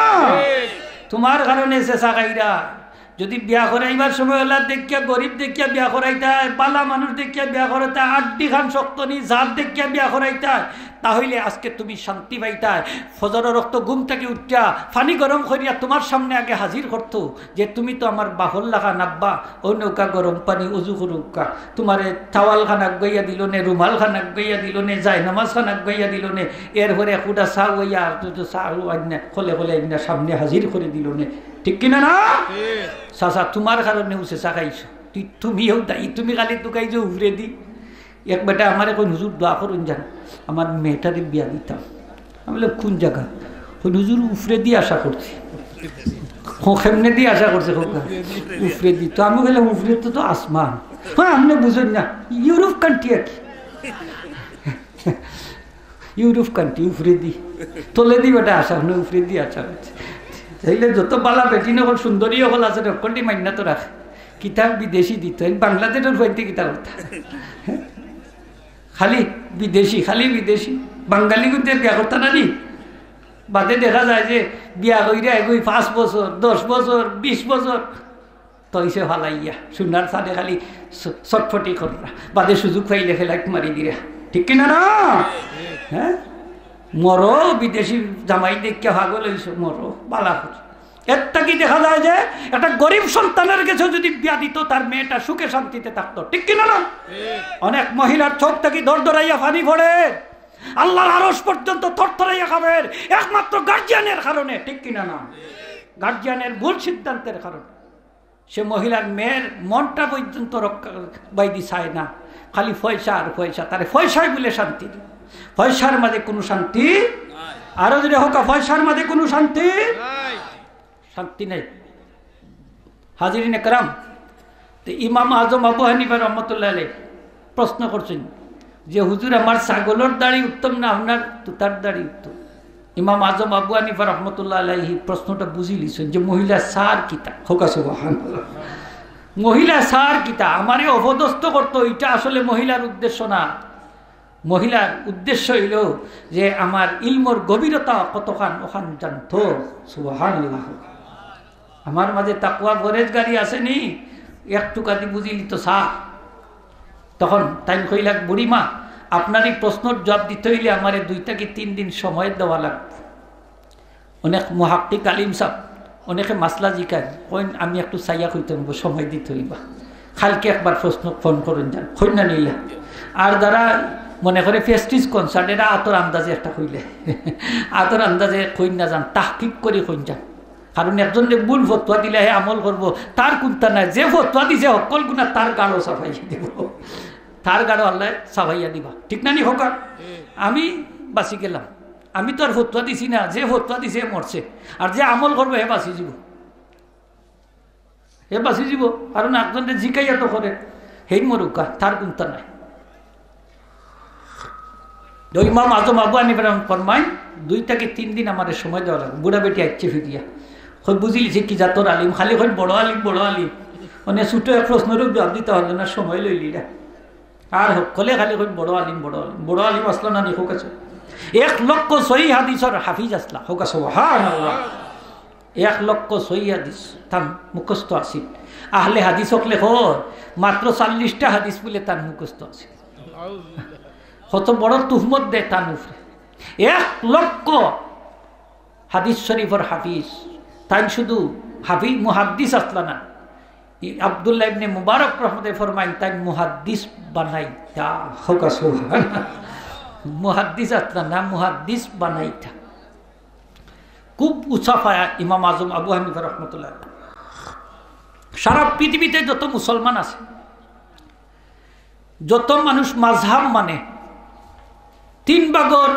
তুমার কারণে ছেছা খাইরা। যুদি বিয়া করাইবার সময় অলা দেখিয়া, গরিব দেখিয়া বিয়া করাইতায়, বালা মানুষ দেখিয়া বিয়া করাইতায়, আড্ডি খান শক্ত নি, জাত দেখিয়া বিয়া করাইতায়, তা অইলে আজকে তুমি শান্তি পাইতায়। ফজরর অক্ত ঘুম থাকি উঠিয়া পানি গরম করিয়া তুমার সামনে আগে হাজির করতো যে, "তুমি তো আমার বাফর লাখান আব্বা, অউ নেউক্কা গরম পানি উজু করউক্কা।" তুমারে টাওয়াল খান আগুয়াইয়া দিলো নে, রুমাল খান আগুয়াইয়া দিলো নে, জায়নামাজ খান আগুয়াইয়া দিলো নে, এরপরে খুদা চা অইয়া, আর তো চা আইনা, খলে খলে আইনা সামনে হাজির করি দিলো নে। ঠিক কিনা না? ঠিক। চাচা, তুমার কারণে উ ছেছা খাইছে। তুই, তুমিও দায়ী, তুমি খালি তুকাইছো উপরেদি। এক বেটা আমারে কইন, "হুজুর, দোয়া করইন যান, আমার মেয়েটারে বিয়া দিতাম।" আমি বললাম, "কোন জাগা?" কইন, "হুজুর, উপরেদি আশা করছি।" কইন, "কেমনেদি আশা করছে?" কইন, "উপরেদি।" তো আমি কইলাম, "উপরে তো, তো আসমান।" "হ্যাঁ, আপনে বুঝইন না, ইউরোপ কান্ট্রি আর কি।" ইউরোপ কান্ট্রি উপরেদি, তলেদি বেটা আশা, মানে উপরেদি আশা করছে। তাইলে যত বালা বেটিন অকল, সুন্দরী অকল আছে, হক্কলটি মাইন্না তো রাখে। কিতা বিদেশি দিত, এই বাংলাদেশর হইতে কিতা করতা? খালি বিদেশি, খালি বিদেশি। বাঙালি কিন্তু বিয়া করতা না নি? বাদে দেখা যায় যে বিয়া কইরা এগোই পাঁচ বছর, দশ বছর, বিশ বছর, তো ইসে ফালাইয়া, সোনার ছাদে খালি ছ-, ছটফটি কররা, বাদে সুযোগ পাইলে ফেলাইট মারি দিরা। ঠিক কিনা না? হ্যাঁ? মরো, বিদেশি জামাই দেখিয়া পাগল অইছো, মরো, বালা করছো। এর থাকি দেখা যায় যে একটা গরিব সন্তানের গেছে যুদি বিয়া দিত, তার মেয়েটা সুখে শান্তিতে থাকতো। ঠিক কিনা না? অনেক মহিলার চোখ থাকি দরদরাইয়া পানি পড়ে, আল্লাহর আরশ পর্যন্ত থরথরাইয়া কাঁপের, একমাত্র গার্জিয়ানের কারণে। ঠিক কিনা না? গার্জিয়ানের ভুল সিদ্ধান্তের কারণে। সে মহিলার মেয়ের মনটা পর্যন্ত রক্ষা বাইদি চায় না, খালি পয়সা আর পয়সা, তারে পয়সায় বলে শান্তি। পয়সার মাঝে কোনো শান্তি, আরো জোরে কউক্কা, পয়সার মাঝে কোনো শান্তি, শান্তি নাই। হাজিরিন একরাম, তো ইমাম আজম আবু হানিফা রহমতুল্লাহ আলাইহি প্রশ্ন করছইন যে, "হুজুর, আমার ছাগলর দাড়ি উত্তম না আপনার তুতার দাড়ি উত্তম?" ইমাম আজম আবু হানিফা রহমতুল্লাহ আলাইহি প্রশ্নটা বুঝিলিছইন যে মহিলা সার কিতা। কউক্কা সুবহানাল্লাহ। মহিলা সার কিতা? আমারে অপদস্থ করতো, ইটা আসলে মহিলার উদ্দেশ্য না। মহিলার উদ্দেশ্য অইলো যে আমার ইলমর গভীরতা কতখান, অখান জানতো। সুবহানাল্লাহ। আমার মাঝে তাকওয়া পরেজগারি আছে নি? এক টুকাদি বুঝিলিতো চা। তখন তাইন কইলা, "বুড়িমা, আপনার এই প্রশ্নর জবাব দিতে অইলে আমারে দুই থাকি তিন দিন সময় দেওয়া লাগবো।" অনেক মুহাক্কিক আলিম সাব, অনেকে মাসলা জিকাইন, কইন, "আমি একটু চাইয়া কইতাম অইবো, সময় দিতে অইবা।" কালকে একবার প্রশ্ন ফোন করইন যান, কইন না নিলা। আর যারা মনে করে প্রেস্টিজ কনসার্ট, এরা আতর আন্দাজে একটা কইলে, আতর আন্দাজে কইন না যান, তাহকিক করি কইন যান। কারণ একজনরে ভুল ফতোয়া দিলে হে আমল করবো, তার কুন্তা নাই। যে ফতোয়া দিছে হক্কল গুনা তার গাড়ো চাপাইয়া দিবো, তার গাড়ো আল্লায় চাপাইয়া দিবা। ঠিক না নি কউক্কা? আমি বাঁচি গেলাম, আমি তো আর ফতোয়া দিছি না, যে ফতোয়া দিছে হে মরছে, আর যে আমল করবো হে বাঁচি যিবো, হে বাঁচি যিবো। কারণ একজনরে জিকাইয়া তো করে, হেই মরুক্কা, তার কুন্তা নাই। তো ইমাম আজম আবু হানিফা রহমান ফরমাইন, "দুই থাকি তিন দিন আমারে সময় দেওয়া লাগবো।" বুড়া বেটি আইছে ফিরিয়া, কই, "বুঝিলিছি কি জাতর আলিম, খালি কইন বড় আলিম, বড় আলিম।" মানে ছোট এক প্রশ্নরও জবাব দিতা পারলা না, সময় লইলিরা। আর হক্কলে খালি কইন, "বড় আলিম, বড় আলিম।" বড় আলিম আছলা না নি কউক্কা? এক লক্ষ সহি হাদিসর হাফিজ আছলা, কউক্কা সুবহানাল্লাহ। এক লক্ষ সহি হাদিস তান মুখস্থ আছিল। আহলে হাদিস অকলে কয়, মাত্র চল্লিশটা হাদিস বুলে তান মুখস্থ আছিল। কত বড় তুহমত দেয় তান উপরে। এক লক্ষ হাদিস শরীফর হাফিজ, তাইন শুধু হাফিজ, মুহাদ্দিস আছলা না। ই আব্দুল্লাহ ইবনে মুবারক রহমতে ফরমাইন, তাইন মুহাদ্দিস বানাইতা। কউক্কা সুবহানাল্লাহ। মুহাদ্দিস আছলা না, মুহাদ্দিস বানাইতা। খুব উঁচা পায়া ইমাম আজম আবু হানিফা রহমতুল্লাহ। সারা পৃথিবীতে যত মুসলমান আছে, যত মানুষ মাযহাব মানে, তিন ভাগর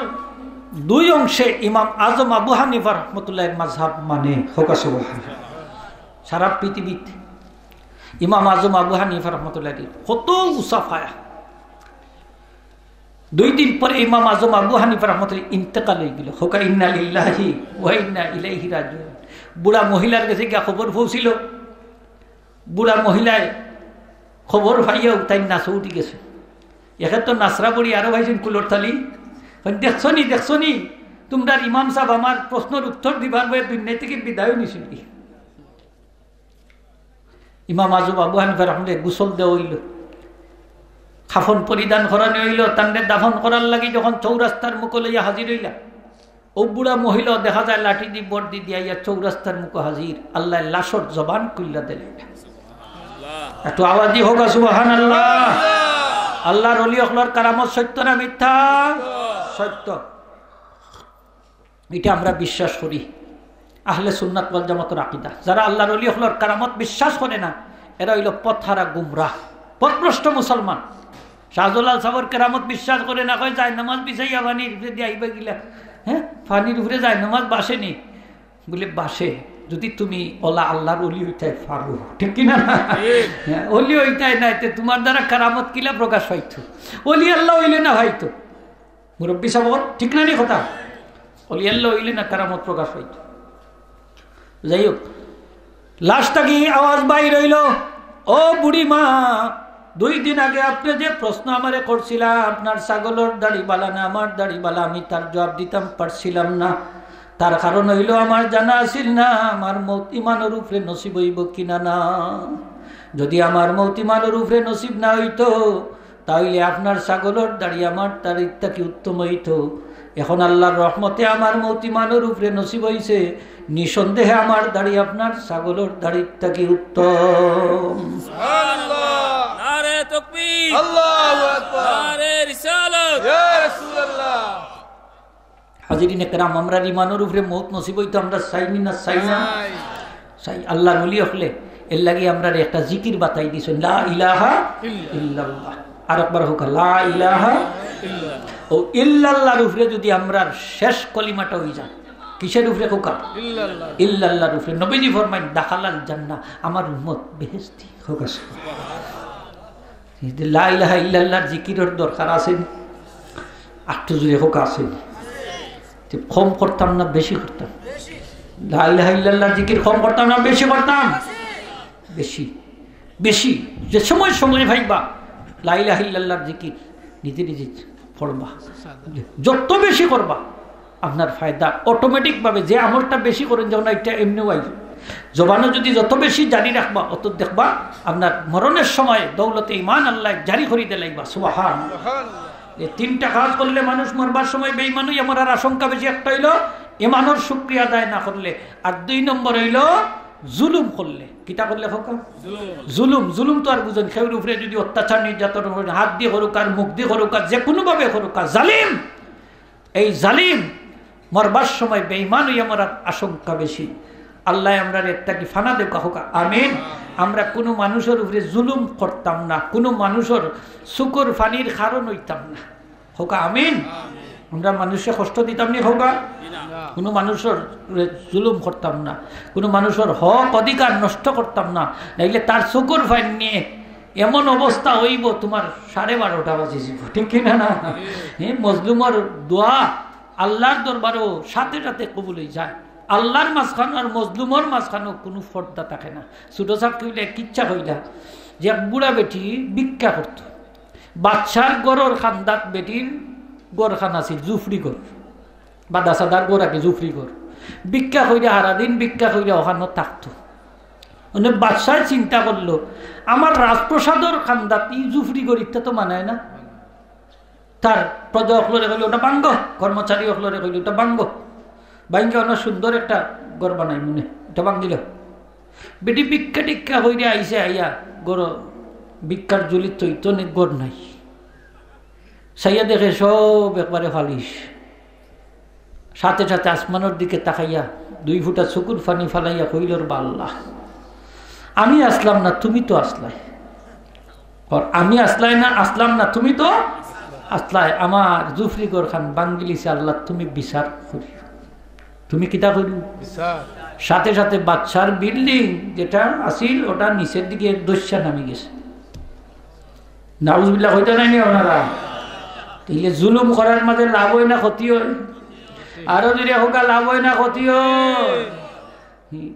দুই অংশে ইমাম আজম আবু হানিফা রহমতুল্লাহর মাযহাব মানে। কউক্কা সুবহানাল্লাহ। সারা পৃথিবীতে ইমাম আজম আবু হানিফা রহমতুল্লাহ কত উঁচা পায়া। দুই দিন পরে ইমাম আজম আবু হানিফা রহমতুল্লাহ ইন্তেকাল অইগেলো। কউক্কা ইন্না লিল্লাহি ওয়া ইন্না ইলাইহি রাজিউন। বুড়া মহিলার গেছে গিয়া খবর পৌঁছিল। বুড়া মহিলায় খবর পাইয়াউ তাইন নাচো উঠি গেছে। একে তো নাচরা বুড়ি, আরো পাইছইন কুলর তালি। কইন, "দেখছো নি, দেখছো নি? তুমরার ইমাম সাব আমার প্রশ্নর উত্তর দিবার বয়ে দুনিয়া থাকি বিদায় নিছইন গি। ইমাম আজম আবু হানিফা রহমতুল্লাহ গোসল দেওয়া অইলো, কাফন পরিধান করানি অইলো, তানরে দাফন করার লাগি যখন চৌরাস্তার মুখো লইয়া হাজির অইলা, অউ বুড়া মহিলা দেখা যায় লাঠি দি বড় দি দিয়া ইয়া চৌরাস্তার মুখো হাজির, আল্লায় লাশর জবান খুলিয়া দিলা। একটু আওয়াজ দি কউক্কা সুবহানাল্লাহ। আল্লাহর ওলি অকলর কারামত সত্য না মিথ্যা? সত্য। ইটা আমরা বিশ্বাস করি, আহলে সুন্নাত ওয়াল জামাতর আকিদা। যারা আল্লাহর ওলি অকলর কারামত বিশ্বাস করে না, এরা অইলো পথহারা গুমরাহ, পথভ্রষ্ট মুসলমান। শাহজালাল সাবর কেরামত বিশ্বাস করে না, কয় জায়নামাজ বিছাইয়া পানির উপরে দিয়া আইবা গিলা। হ্যাঁ, পানির উপরে জায়নামাজ বাসেনি। বলে, বাসে, যদি তুমি অলা আল্লাহর ওলি অইতায় পারো, ঠিক কি না? হ্যাঁ, ওলি অইতায় নায় তে তুমার দ্বারা কারামত কিলা প্রকাশ পাইতো? ওলি আল্লাহ অইলে না পাইতো। মুরব্বি সাব, ঠিক না নি কথা? ওলি আল্লাহ অইলে না কারামত প্রকাশ পাইতো। যাই হোক, লাশ থাকি আওয়াজ বাইর অইলো, "ও বুড়ি মা, দুই দিন আগে আপনে যে প্রশ্ন আমারে করছিলা, আপনার ছাগলর দাড়ি বালা না আমার দাড়ি বালা, আমি তার জবাব দিতাম পারছিলাম না। তার কারণ অইলো আমার জানা আছিল না আমার মউত ইমানর উপরে নসিব অইবো কিনা না। যদি আমার মউত ইমানর উপরে নসিব না অইতো, তাইলে আপনার ছাগলর দাড়ি আমার দাড়ির থাকি উত্তম অইতো। এখন আল্লাহর রহমতে আমার মউত ইমানর উপরে নসিব অইছে, নিঃসন্দেহে আমার দাড়ি আপনার ছাগলর দাড়ির থাকি উত্তম।" সুবহানাল্লাহ। নারে তাকবীর। আল্লাহু আকবার। নারে রিসালাত। ইয়া রাসূলুল্লাহ। হাজিরিনে কেরাম, আমরার ইমানর উপরে মউত নসিব অইতো আমরা চাইনি না চাই না? চাই। চাই। আল্লাহর ওলি অকলে এর লাগি আমরারে একটা জিকির বাতাই দিছইন, লা ইলাহা ইল্লাল্লাহ। আর একবার কউক্কা, লা ইলাহা ইল্লাল্লাহ। ও ইল্লাল্লাহর উপরে যদি আমরার শেষ কলিমাটা অই যায়, কিসের উপরে কউক্কা? ইল্লাল্লাহ। ইল্লাল্লাহর উপরে। নবীজি ফরমাইন, "দাখালাল জান্নাহ", আমার উম্মত বেহেশতি। কউক্কা সুবহানাল্লাহ। এই যে লা ইলাহা ইল্লাল্লাহর জিকিরর দরকার আছে নি? আট্টু জুরে কউক্কা আছে নি? তে কম করতাম না বেশি করতাম? লা ইলাহা ইল্লাল্লাহর জিকির কম করতাম না বেশি করতাম? বেশি, বেশি। যে সময় সময় পাইবা লা ইলাহা ইল্লাল্লাহর জিকির নিজে নিজে পড়বা, যত বেশি করবা আপনার ফায়দা। অটোমেটিক ভাবে যে আমলটা বেশি করইন, যেমন এটা এমনিও আইব, জবানো যদি যত বেশি জারি রাখবা, অত দেখবা আপনার মরণের সময় দৌলতে ইমান আল্লাহ জারি করি দিলাইবা। সুবহান। এই তিনটা কাজ করলে মানুষ মরবার সময় বেইমান অইয়া মরার আশঙ্কা বেশি। একটা অইলো ইমানর শুকরিয়া আদায় না করলে, আর দুই নম্বর অইলো জুলুম করলে। কিতা করলে কউক্কা? জুলুম। জুলুম, জুলুম তো আর বুঝইন, কেউর উপরে যদি অত্যাচার নির্যাতন করে, হাত দি করউক আর মুখ দি করউক আর যে কুনুভাবে করউক আর জালিম, এই জালিম মরবার সময় বেইমান অইয়া মরার আশঙ্কা বেশি। আল্লায় আমরারে এর থাকি ফানা দেউক্কা, কউক্কা আমিন। আমরা কুনু মানুষর উপরে জুলুম করতাম না, কুনু মানুষর চউখর পানির কারণ অইতাম না, কউক্কা আমিন। আমরা মানুষরে কষ্ট দিতাম নি, কউক্কা? কুনু মানুষর উপরে জুলুম করতাম না, কুনু মানুষর হক অধিকার নষ্ট করতাম না, নাইলে তার চউখর পানি নিয়া এমন অবস্থা অইবো, তুমার সাড়ে বারোটা বাজি যিবো, ঠিক কি না? না, এই মজলুমর দোয়া আল্লাহর দরবারো সাথে সাথে কবুল অই যায়। আল্লাহর মাঝখানো আর মজলুমর মাঝখানো কুনু পর্দা থাকে না। ছোট ছাব কইলে এক কিচ্ছা কইলা যে এক বুড়া বেটি ভিক্ষা করতো, বাদশার ঘরর কান্দাত বেটির ঘরখান আছিল, জুফরি ঘর। বাদশাদার ঘর আর কি, জুফরি ঘর। ভিক্ষা কইরা, হারাদিন ভিক্ষা কইরা অখানো থাকতো। মানে বাদশায় চিন্তা করলো, "আমার রাজপ্রাসাদর কান্দাত ই জুফরি ঘর, ইটা তো মানায় না।" তার প্রজা অকলরে কইলো, "ওটা ভাঙ্গো।" কর্মচারী অকলরে কইলো, "ওটা ভাঙ্গো। ভাঙ্গিয়া অনো সুন্দর একটা ঘর বানাইমুনে, ওটা ভাঙ্গিলো।" বেটি ভিক্ষা টিক্ষা কইরা আইছে, আইয়া ঘর ভিক্ষার ঝুলিত থইতো নে, ঘর নাই। চাইয়া দেখে সব একবারে ফালিশ। সাথে সাথে আসমানর দিকে তাকাইয়া দুই ফুটা চকুর পানি ফালাইয়া কইল, "রে বা আল্লাহ, আমি আসলাম না, তুমি তো আসলায়। আর আমি আসলাই না, আসলাম না, তুমি তো আসলায়। আমার জুফরি ঘরখান ভাঙ্গিলিছে, আল্লাহ তুমি বিচার করিও।" তুমি কিতা কইল? সাথে সাথে বাদশার বিল্ডিং যেটা আছিল, ওটা নিচের দিকে দস্যা নামি গেছে। নাউজুবিল্লাহ কইতা নায় নি আপনারা? তাইলে জুলুম করার মাঝে লাভ অয় না ক্ষতি অয়? আরো জুরে কউক্কা, লাভ অয় না ক্ষতি অয়?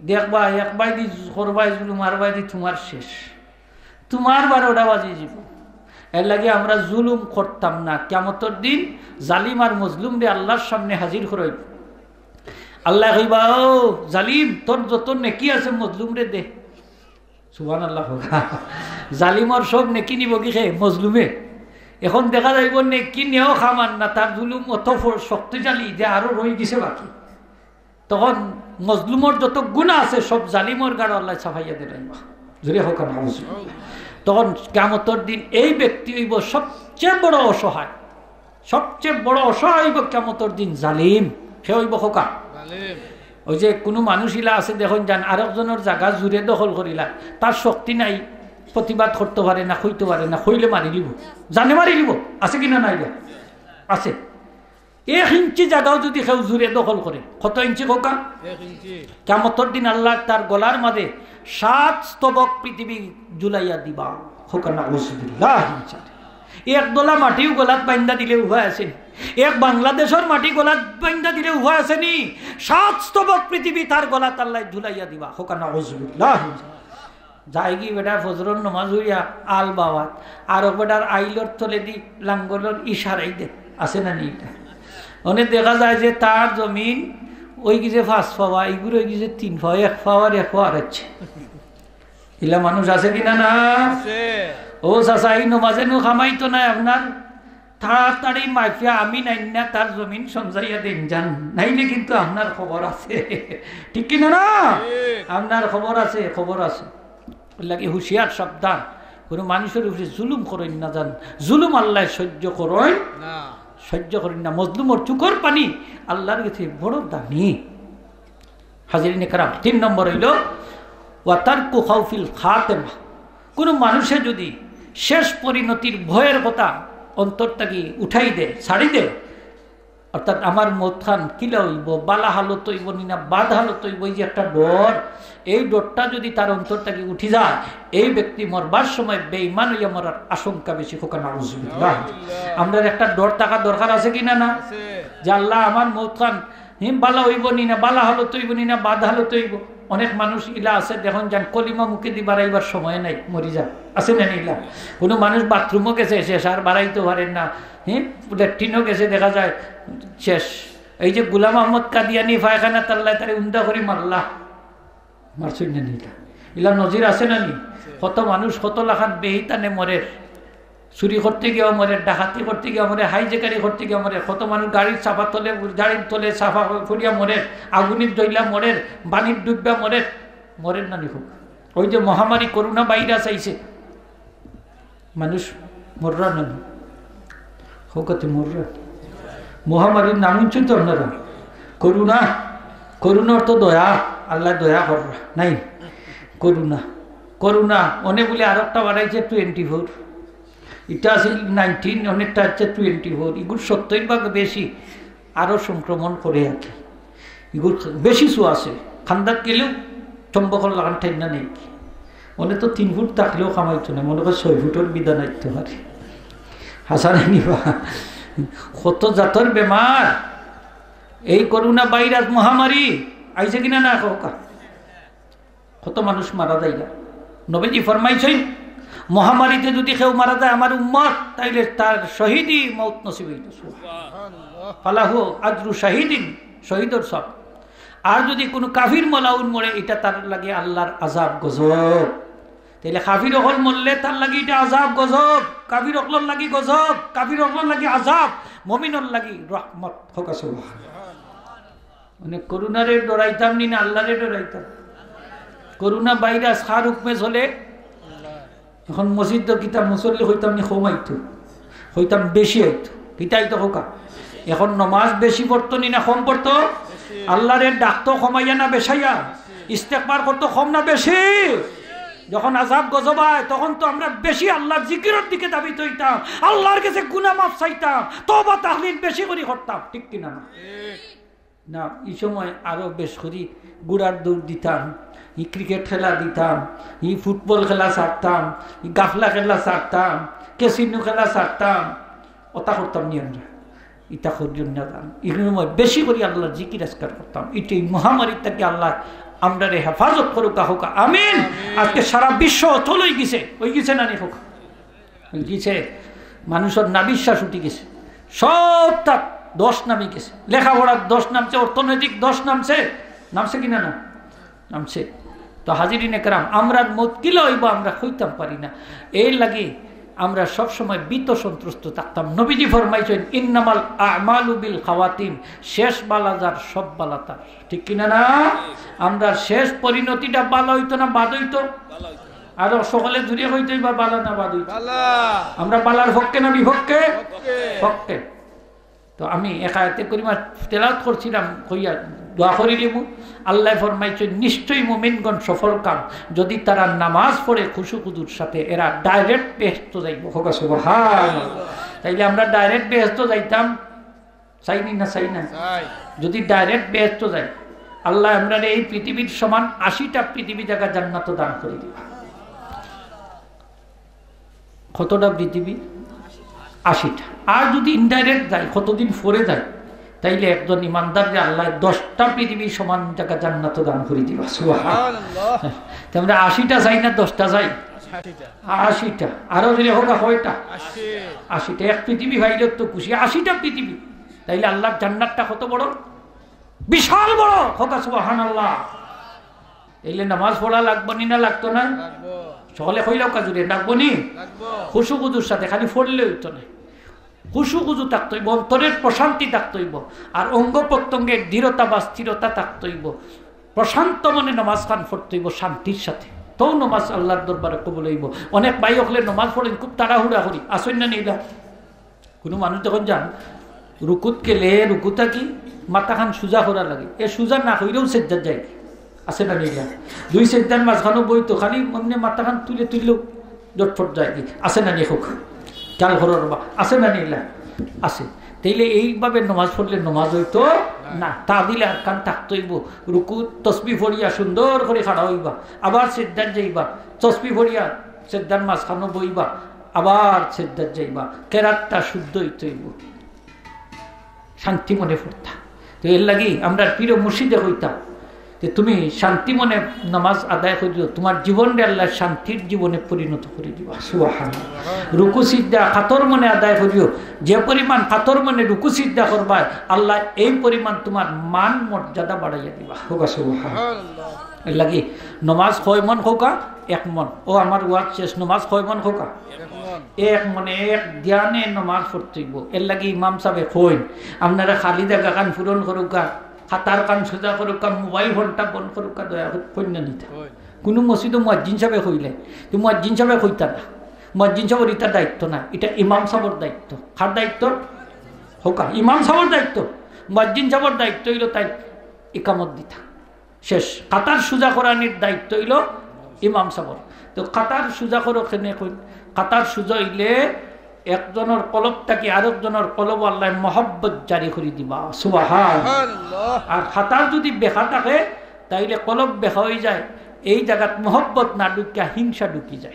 দেখবায়, একবায়দি করবায় জুলুম, আরবায়দি তুমার শেষ। তুমার বারোটা বাজি যিবো। এর লাগি আমরা জুলুম করতাম না। কিয়ামতর দিন জালিম আর মজলুমরে আল্লাহর সামনে হাজির করাইব। আল্লায় কইবা, "ও জালিম, তোর যত নেকি আছে মজলুমরে দে।" সুবহানাল্লাহ কউক্কা। জালিমর সব নেকি নিবো কিতা? মজলুমে। এখন দেখা যাইবো নেকি নেওয়াও কাম আর না, তার জুলুম অত ফ-, শক্তিশালী যে আরো রইগেছে বাকি। তখন মজলুমর যত গুনা আছে সব জালিমর গাড়ো আল্লায় চাপাইয়া দিলাইবা। জোরে কউক্কা নাউজুবিল্লাহ। তখন কিয়ামতর দিন এই ব্যক্তি অইবো সবচেয়ে বড় অসহায়। সবচেয়ে বড় অসহায় অইবো কিয়ামতর দিন জালিম। কে অইবো কউক্কা? জালিম। ওই যে কুনু মানুষ ইলা আছে দেখইন যান, আরকজনর জাগা জুরে দখল করিলা, তার শক্তি নাই, প্রতিবাদ করতো পারে না, কইতো পারে না, কইলে মারিলিবো, জানে মারিলিবো। আছে কি না নাই? আছে। এক ইঞ্চি জাগাও যুদি কেউ জুরে দখল করে, কত ইঞ্চি কউক্কা? এক ইঞ্চি। কিয়ামতর দিন আল্লায় তার গলার মাঝে সাত স্তবক পৃথিবী ঝুলাইয়া দিবা। কউক্কা নাউজুবিল্লাহ। এক দলা মাটিও গলাত বাইন্দা দিলে উপায় আছে নি? এক বাংলাদেশর মাটি গলাত বাইন্দা দিলে উপায় আছে নি? সাত স্তবক পৃথিবী তার গলাত আল্লায় ঝুলাইয়া দিবা। কউক্কা নাউজুবিল্লাহ। যায়গি বেটা ফজরর নমাজ অইয়া আল বাওয়াত, আরক বেটার আইলর তলেদি লাঙ্গলর ইশারাই দে, আছে না নি ইটা? অনে দেখা যায় যে তার জমিন অইগেছে পাঁচ পাওয়া, ইগুর অইগেছে তিন পাওয়া, এক পাওয়ার এক পাওয়ার আছে। ইলা মানুষ আছে কি না না? আছে। ও চাচা, এই নমাজে নু কামাইতো নায় আপনার, তাড়াতাড়ি মাফিয়া আমি নাইন না তার জমিন সমঝাইয়া দেইন যান, নাইলে কিন্তু আপনার খবর আছে। ঠিক কি না না? ঠিক। আপনার খবর আছে, খবর আছে। এর লাগি হুঁশিয়ার, সাবধান, কুনু মানুষর উপরে জুলুম করইন না যান। জুলুম আল্লায় সহ্য করইন না। সহ্য করইন না। মজলুমর চউখর পানি আল্লাহর গেছে বড় দামি। হাজিরিনে কেরাম, তিন নম্বর অইলো, "ওয়া তারকু খাউফিল খাতেমা।" কুনু মানুষে যুদি শেষ পরিণতির ভয়র কথা অন্তর থাকি উঠাই দে, ছাড়ি দে, অর্থাৎ আমার মউত খান কিলা অইবো, বালা হালত অইবো নি না বাদ হালত অইবো, এই যে একটা ডর, এই ডরটা যুদি তার অন্তর থাকি উঠি যায়, এই ব্যক্তি মরবার সময় বেঈমান অইয়া মরার আশঙ্কা বেশি। কউক্কা নাউজুবিল্লাহ। আমরার একটা ডর থাকা দরকার আছে কি না না? আছে। যে আল্লাহ, আমার মউত খান হিম বালা অইবো নি না, বালা হালত অইবো নি না বাদ হালত অইবো। অনেক মানুষ ইলা আছে দেখইন যান, কলিমা মুখেদি বারাইবার সময় নাই, মরি যার। আছে না নি ইলা? কুনু মানুষ বাথরুমও গেছে শেষ, আর বারাইতো পারের না। হুম, লেট্রিনও গেছে, দেখা যায় শেষ। এই যে গোলাম আহমদ কাদিয়ানি পায়খানা, তার লাগি তারে উন্দা করি মারলা, মারছইন না নি ইলা? ইলা নজির আছে না নি? কত মানুষ কত লাখান বেইমানে মরের, চুরি করতে গিয়াও মরের, ডাকাতি করতে গিয়াও মরের, হাইজেকারি করতে গিয়াও মরের। কত মানুষ গাড়ির চাপা তলে, গাড়ির তলে চাপা পড়িয়া মরের, আগুনে জ্বলিয়া মরের, পানিত ডুবিয়া মরের, মরের না নি কউক্কা? ওই যে মহামারী করোনা ভাইরাস আইছে, মানুষ মররা না নি? কউক্কা তে মররা। মহামারীর নাম হুনছইন তো আপনারা? করুণা। করুণা অর্থ দয়া, আল্লায় দয়া কররা, নায়? করুণা। করুণা, অনে বুলে আরকটা বারাইছে twenty four। ইটা আছিল nineteen, অনেকটা আছে twenty four। ইগুর সত্তইর ভাগ বেশি আরো সংক্রমণ করে আর কি। ইগুর বেশি ছোঁয়া আছে, খান্দাত গেলেও চম্বকর লাখান ঠাইর না নেই। অনে তো তিন ফুট থাকলেও কামাইতো না, মনে করে ছয় ফুটর বিধান আইতো পারে। হাছা নায় নি বা? কত জাতর বেমার, এই করোনা ভাইরাস মহামারী আইছে কিনা না কউক্কা? কত মানুষ মারা যাইরা। নবীজি ফরমাইছইন, মহামারীতে যুদি কেউ মারা যায় আমার উম্মত, তাইলে তার শহীদি মউত নসিব অইতো। ফালাহু আজরু শাহিদিন, শহীদর সওয়াব। আর যুদি কুনু কাফির মালাউন মরে, ইটা তার লাগি আল্লাহর আযাব গজব। তাইলে কাফির অকল মরলে তার লাগি ইটা আযাব গজব, কাফির অকলর লাগি গজব, কাফির অকলর লাগি আযাব, মুমিনর লাগি রহমত। কউক্কা সুবহানাল্লাহ। মানে করোনারে ডরাইতাম নি না আল্লাহরে ডরাইতাম? করোনা ভাইরাস কার হুকুমে চলে? এখন মসজিদো কিতা মুসল্লি কইতাম নি কম আইতো, কইতাম বেশি আইতো। কিতা আইতো কউক্কা? এখন নমাজ বেশি পড়তো নি না কম পড়তো? আল্লাহরে ডাকতো কমাইয়া না বেশাইয়া? ইস্তেগফার করতো কম না বেশি? যখন আযাব গজব আয়, তখন তো আমরা বেশি আল্লাহর জিকিরর দিকে ধাবিত অইতাম, আল্লাহর গেছে গুনা মাফ চাইতাম, তওবা তাহলিল বেশি করি করতাম, ঠিক কিনা না? না, ই সময় আরো বেশ করি ঘুড়ার দৌড় দিতাম, ই ক্রিকেট খেলা দিতাম, ই ফুটবল খেলা ছাড়তাম, ই গাফলা খেলা ছাড়তাম, ক্যাসিনো খেলা ছাড়তাম, অতা করতাম নি আমরা। ইতা করিও না যান। ই সময় বেশি করি আল্লাহর জিকির আজকার করতাম। ইটা ই মহামারীর থাকি আল্লাহ আমরারে হেফাজত করুক্কা, কউক্কা আমিন। আজকে সারা বিশ্ব অচল অইগেছে, অইগেছে না নি কউক্কা? গেছে, মানুষর নাভিশ্বাস উঠি গেছে, সবতা দশ নামি গেছে, লেখাপড়ার দশ নামছে, অর্থনৈতিক দশ নামছে, নামছে কিনা না? নামছে। তো হাজিরিন একরাম, আমরার মউত কিলা অইবো আমরা কইতাম পারি না। এর লাগি আমরা সবসময় ভীত সন্ত্রস্ত থাকতাম। নবীজি ফরমাইছেন, "ইন্নামাল আমালু বিল খাওয়াতিম", শেষ বালা যার, সব বালা তার। ঠিক কিনা না? আমরার শেষ পরিণতিটা বালা অইতো না বাদ অইতো? আরো সকলে জুরে কইতো অইবা, বালা না বাদ অইতো? বালা। আমরা বালার পক্ষে না বিপক্ষে? পক্ষে। পক্ষে। তো আমি এক আয়াতে করিমা তেলাওয়াত করছিলাম, কইয়া দোয়া করি লিমু। আল্লায় ফরমাইছেন, "নিশ্চয়ই মুমিনগণ সফলকাম, যদি তারা নামাজ পড়ে খুশু খুজুর সাথে, এরা direct বেহেস্তো যাইবো।" কউক্কা সুবহানাল্লাহ। তাইলে আমরা direct বেহেস্তো যাইতাম, চাইনি না চাই না? চাই। যদি direct বেহেস্তো যাই, আল্লায় আমরারে এই পৃথিবীর সমান আশিটা পৃথিবী জাগা জান্নাতো দান করি দিবা। কতটা পৃথিবী? আশিটা। আর যদি indirect যাই, কতদিন পরে যাই, তাইলে একজন ইমানদাররে আল্লায় দশটা পৃথিবীর সমান জাগা জান্নাতো দান করি দিবা। সুবহানাল্লাহ। সুবহানাল্লাহ। তে আমরা আশিটা চাই না দশটা চাই? আশিটা। আশিটা। আরো জুরে কউক্কা, কয়টা? আশি। আশিটা। এক পৃথিবী পাইলে তো খুশি, আশিটা পৃথিবী। তাইলে আল্লাহর জান্নাতটা কত বড়? বিশাল বড়। কউক্কা সুবহানাল্লাহ। তাইলে নামাজ পড়া লাগবো নি না লাগতো না? লাগবো। সকলে কইলাউক্কা জুরে, লাগবো নি? লাগবো। খুশু খুজুর সাথে, খালি পড়লে অইতো না। খুশু খুজু থাকতো অইবো, অন্তরের প্রশান্তি থাকতো অইবো, আর অঙ্গ প্রত্যঙ্গের দৃঢ়তা বা স্থিরতা থাকতো অইবো। প্রশান্ত মনে নামাজ খান পড়তো অইবো, শান্তির সাথে। তেউ নামাজ আল্লাহর দরবারে কবুল অইবো। অনেক ভাই অকলে নামাজ পড়ইন খুব তাড়াহুড়া করি, আছইন না নি ইলা? কুনু মানুষ যখন যাইন, রুকুত গেলে রুকু থাকি মাথাখান সুজা করা লাগে, এ সুজা না করিয়াউ সেজদাত যাইগি, আছে না নি ইলা? দুই সেজদার মাঝখানো বইতো, খালি এমনে মাথাখান তুলে তুললেউ ঝটফট যাইগি, আছে না নি? কউক্কা, খেয়াল করো রে বা, আছে না নি ইলা? আছে। তাইলে এইভাবে নামাজ পড়লে নামাজ অইতো না। তাদিলে আরকান থাকতো অইবো, রুকুত তসবি পড়িয়া সুন্দর করি খাড়া অইবা, আবার সেজদাত যাইবা, তসবি পড়িয়া সেজদার মাঝখানো বইবা, আবার সেজদাত যাইবা, কেরাতটা শুদ্ধ অইতো অইবো, শান্তি মনে পড়তা। তো এর লাগি আমরার পীর মুর্শিদে কইতা যে, "তুমি শান্তি মনে নামাজ আদায় করিও, তুমার জীবনরে আল্লায় শান্তির জীবনে পরিণত করি দিবা।" সুবহানাল্লাহ। রুকু সিজদা কাতর মনে আদায় করিও, যে পরিমাণ কাতর মনে রুকু সিজদা করবায়, আল্লায় এই পরিমাণ তুমার মান মর্যাদা বাড়াইয়া দিবা। কউক্কা সুবহানাল্লাহ। সুবহানাল্লাহ। এর লাগি নামাজ কয় মন কউক্কা? এক মন। ও আমার ওয়াজ শেষ, নামাজ কয় মন কউক্কা? এক মন। এক মনে এক ধ্যানে নামাজ পড়তে অইবো। এর লাগি ইমাম সাবে কইন, আপনারা খালি জাগাখান পূরণ করউক্কা, খাতার খান সোজা করউক্কা, মোবাইল ফোনটা বন্ধ করউক্কা, দয়া করি কইন না নি তা। কইন। কুনু মসজিদো মুয়াজ্জিন সাবে কইলে, তো মুয়াজ্জিন সাবে কইতা না। মুয়াজ্জিন সাবর ইটা দায়িত্ব না, ইটা ইমাম সাবর দায়িত্ব। কার দায়িত্ব? কউক্কা, ইমাম সাবর দায়িত্ব। মুয়াজ্জিন সাবর দায়িত্ব অইলো তাইন ইকামত দিতা। শেষ। কাতার সুজা করানির দায়িত্ব অইলো ইমাম সাবর। তো কাতার সুজা করো কেনে কইন? কাতার সুজা অইলে একজনর কলব থাকি আরকজনর কলবো আল্লায় মহব্বত জারি করি দিবা। সুবহান। সুবহানাল্লাহ। আর কাতার যুদি বেঁকা থাকে, তাইলে কলব বেঁকা অইযায়, এই জাগাত মহব্বত না ঢুকিয়া হিংসা ঢুকি যায়।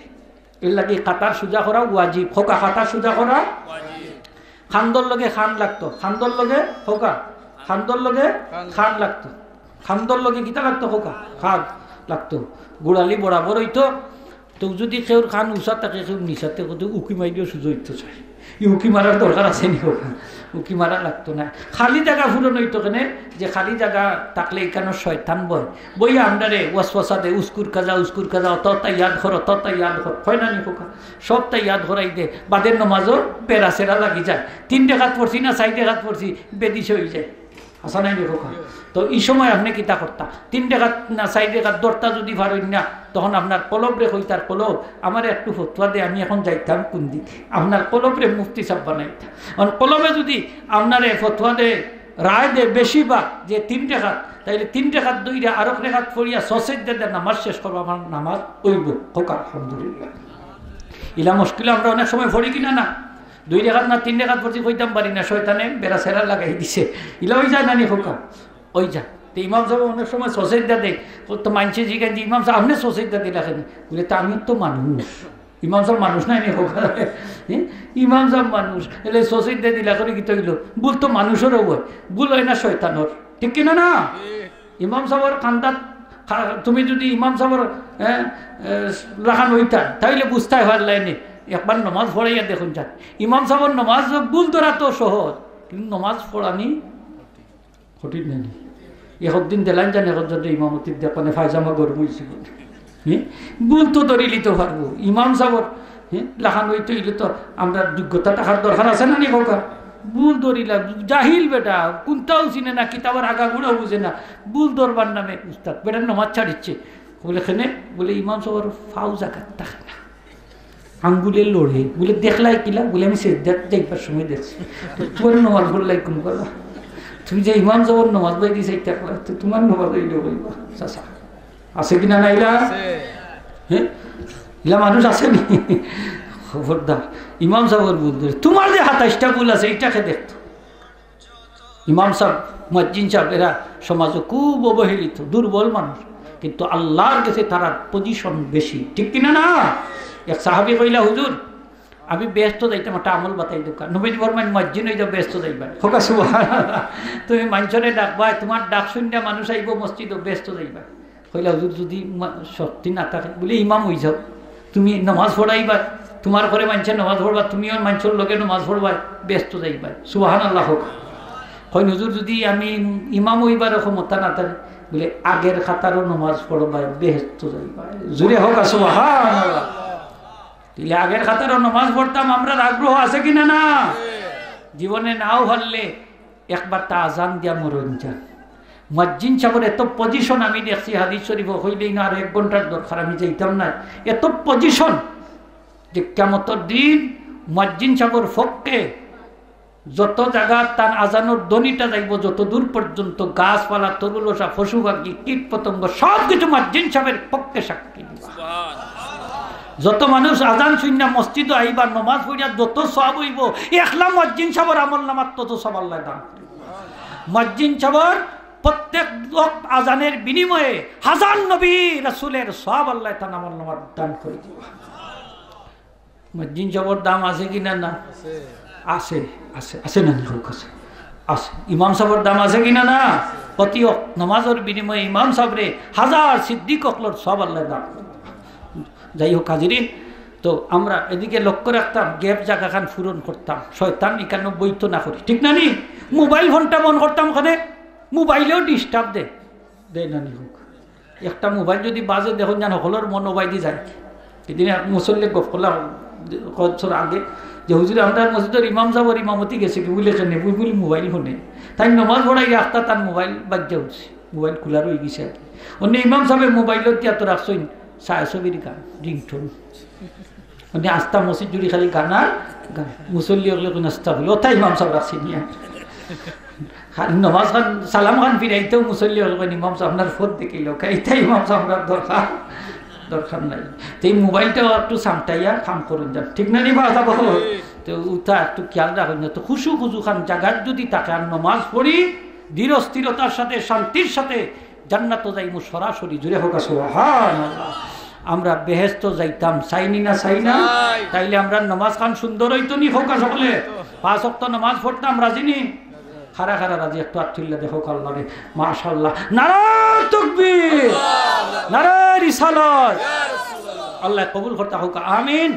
এর লাগি কাতার সুজা করা ওয়াজিব। কউক্কা, কাতার সুজা করা ওয়াজিব। কান্দর লগে কান লাগতো, কান্দর লগে কউক্কা, কান্দর লগে কান লাগতো, কান্দর লগে কিতা লাগতো কউক্কা? কান লাগতো। গুড়ালি বরাবর অইতো। তো যুদি কেউর কান উঁচা থাকে, কেউর নিচা থাকে, তো উকি মারিও সুজা অইতো চায়। ই উকি মারার দরকার আছে নি কউক্কা? উকি মারা লাগতো না। খালি জাগা পূরণ অইতো কেনে? যে খালি জাগা থাকলে ইকানো শয়তান বয়, বইয়া আমরারে ওয়াসওয়াসা দে, "উস্কুর কাজা, উস্কুর কাজা, অততা ইয়াদ কর, অততা ইয়াদ কর", কয় না নি কউক্কা? সবতা ইয়াদ করাই দে, বাদের নমাজো বেড়া সেরা লাগি যায়। তিন রেকাত পড়ছি না চাইর রেকাত পড়ছি, বেদিশা অইযায়। হাছা নায় নি কউক্কা? তো ই সময় আপনে কিতা করতা? তিন রেকাত না চাইর রেকাত ধরতা যুদি পারইন না, তখন আপনার কলবরে কইতার, "কলব, আমারে একটু ফতুয়া দে, আমি এখন যাইতাম কুন দিকে?" আপনার কলবরে মুফতি সাব বানাইতা। কারণ কলবে যুদি আপনারে ফতুয়া দে, রায় দে বেশি ভাগ যে তিন রেকাত, তাইলে তিন রেকাত ধইরা আরক রেকাত পড়িয়া ছয় সেজদা দিয়া নামাজ শেষ করবা, আমার নামাজ অইবো। কউক্কা আলহামদুলিল্লাহ। ইলা মুশকিলো আমরা অনেক সময় পড়ি কিনা না? দুই রেকাত না তিন রেকাত পড়ছি কইতাম পারি না, শয়তানে বেড়া সেরা লাগাই দিছে। ইলা অইযায় না নি কউক্কা? অইযায়। তো ইমাম সাব অনেক সময় ছয় সেজদা দেয়, তো মানষে জিগাইন যে, "ইমাম সাব, আপনে ছয় সেজদা দিলা কেনে?" বুলে, "তা আমি তো মানুষ।" ইমাম সাব মানুষ নায় নি কউক্কা? হ্যাঁ? ইমাম সাব মানুষ। এলে ছয় সেজদা দিলা করি কিতা অইলো? ভুল তো মানুষরও অয়। ভুল অয় না শয়তানর। ঠিক কিনা না? ঠিক। ইমাম সাবর কান্দাত খা-, তুমি যুদি ইমাম সাবর, এ, এ, লাখান অইতা, তাইলে বুঝতায় পারলায় নি। একবার নমাজ পড়াইয়া দেখুন যান, ইমাম সাবর নমাজ ভুল ধরা তো সহজ, কিন্তু নমাজ পড়ানি কঠিন নানি? একদিন দিলাইন যান, একজন ইমামতির দেখনে পায়জামা গরম অইছে। হে? ভুল তো ধরিলি তো পারবো। ইমাম সাবর, হে? লাখান অইতে অইলে তো আমরা যোগ্যতা থাকার দরকার আছে না নি কউক্কা? ভুল ধরিলা, জাহিল বেটা, কুনটাও চিনে না, কিতাবর আগাগুড়াও বুঝে না, ভুল ধরবার নামে উস্তাদ। বেটার নমাজ ছাড়িচ্ছে। বলে, "কেনে?" বলে, "ইমাম সাবর পাও জাগাত থাকে না।" আঙ্গুলে লড়ে। বলে, "দেখলায় কিলা?" বলে, "আমি সেজদাত যাইবার সময় দেখছি।" তো তুমার নমাজ পড়লাই কুন কথা? তুমি যে ইমাম সাবর নমাজ বাদ দিছো, ইটা করো, তো তুমার নমাজ অইলে অইবো, চাচা। আছে কি না, না ইলা? আছে। হে? ইলা মানুষ আছে নি? খবরদার। ইমাম সাবর ভুল ধরে। তুমার যে সাতাইশটা ভুল আছে, ইটাকে দেখতো। ইমাম সাব, মুয়াজ্জিন সাব, এরা সমাজো খুব অবহেলিত, দুর্বল মানুষ, কিন্তু আল্লার গেছে তারার position বেশি, ঠিক কি না? না, এক সাহাবী কইলা, "হুজুর, আমি বেহেস্তো যাইতাম, একটা আমল বাতাই দেউক্কা।" নবীজি ফরমাইন, "মুয়াজ্জিন অইয়া বেহেস্তো যাইবায়।" কউক্কা সুবহানাল্লাহ। তুমি মানষরে ডাকবায়, তুমার ডাক শুনিয়া মানুষ আইবো মসজিদো, বেহেস্তো যাইবায়। কইলা, "হুজুর, যুদি মা-, শক্তি না থাকে?" বলে, "ইমাম অইযাও, তুমি নমাজ পড়াইবায়, তুমার ঘরে মানষে নমাজ পড়বা, তুমিও মানষর লগে নমাজ পড়বায়, বেহেস্তো যাইবায়।" সুবহানাল্লাহ কউক্কা। কইন, "হুজুর, যুদি আমি ইমাম অইবার ক্ষমতা না থাকে?" বলে, "আগের কাতারো নমাজ পড়বায়, বেহেস্তো যাইবায়।" জুরে কউক্কা সুবহানাল্লাহ। তাইলে আগের কাতারো নমাজ পড়তাম, আমরার আগ্রহ আছে কি না? না, জীবনে নাও পারলে একবারটা আজান দিয়া মরইন যান। মুয়াজ্জিন সাবর এত position আমি দেখছি, হাদিস শরিফো কইলেই না, আর এক ঘন্টার দরকার, আমি যাইতাম না। এত position যে কিয়ামতর দিন মুয়াজ্জিন সাবর পক্ষে যত জাগাত তান আজানর ধ্বনিটা যাইবো, যত দূর পর্যন্ত গাছপালা, তরুলতা, পশু পাখি, কীট পতঙ্গ, সব কিছু মুয়াজ্জিন সাবর পক্ষে সাক্ষী দিবা। যত মানুষ আজান শুনিয়া মসজিদো আইবা, নমাজ পড়িয়া যত সওয়াব অইবো, একলা মুয়াজ্জিন সাবর আমল নামাত তত সওয়াব আল্লায় দান করিবা। মুয়াজ্জিন সাবর প্রত্যেক ওয়াক্ত আজানের বিনিময়ে হাজার নবী রাসূলের সওয়াব আল্লায় তান আমল নামাত দান করি দিবা। মুয়াজ্জিন সাবর দাম আছে কি না? না, আছে, আছে, আছে না নি কউক্কা? আছে, আছে। ইমাম সাবর দাম আছে কি না? না, প্রতি ওয়াক্ত নমাজর বিনিময়ে ইমাম সাবরে হাজার সিদ্দিক অকলর সওয়াব আল্লায় দান করি দিবা। যাই হোক হাজিরিন, তো আমরা এদিকে লক্ষ্য রাখতাম, gap জাগাখান পূরণ করতাম, শয়তান ইখানো বইতো না করি, ঠিক না নি? মোবাইল ফোনটা বন্ধ করতাম, কেনে মোবাইলেও disturb দেয়, দেয় না নি কউক্কা? একটা মোবাইল যুদি বাজে, দেখইন যান হকলর মন ওবায়দি যায়। এদিন এক মুসল্লি গফ করলা কয়েক বছর আগে যে, "হুজুর, আমরার মসজিদর ইমাম সাবর ইমামতি গেছে গি?" বলে, "কেনে?" বলে, "মোবাইল ফোনে।" তাইন নমাজ পড়াইয়া আখতা তান মোবাইল বাজিয়া উঠছে। মোবাইল খুলা রইগেছে আর কি। অন্য ইমাম সাবে মোবাইলো দিয়া তো রাখছইন ছায়াছবির গান, ringtone। মানে আস্তা মসজিদ জুড়ি খালি গান আর গান। মুসল্লি অকলে কইন, "আস্তাগফিরুল্লাহ।" অতা ইমাম সাব রাখছইন নিয়া। খালি নমাজ খান, সালাম খান ফিরাইতেও মুসল্লি অকলে কইন, "ইমাম সাব আপনার ফত দেখিল।" ইতা ইমাম সাব আমরার দরকার, দরকার নাই। তে ই মোবাইলটাও একটু সামটাইয়া কাম করইন যান। ঠিক না নি বা? তো অতা একটু খেয়াল রাখইন না। তো খুশু খুজু খান জাগাত যুদি থাকে আর নমাজ পড়ি, ধীর স্থিরতার সাথে, শান্তির সাথে জান্নাতো যাইমু সরাসরি। জুরে কউক্কা সুবহানাল্লাহ। আমরা বেহেস্তো যাইতাম, চাই নি না, চাই না? চাই। তাইলে আমরার নমাজ খান সুন্দর অইতো নি? কউক্কা সকলে। পাঁচ ওয়াক্ত নমাজ পড়তাম, রাজি নি? খাড়া খাড়া রাজি, একটু আত তুলিয়া দেখউক্কা আল্লারে। মাশাআল্লাহ। নারায়ে তাকবীর। নারায়ে রিসালাত। আল্লায় কবুল করতা কউক্কা। আমিন।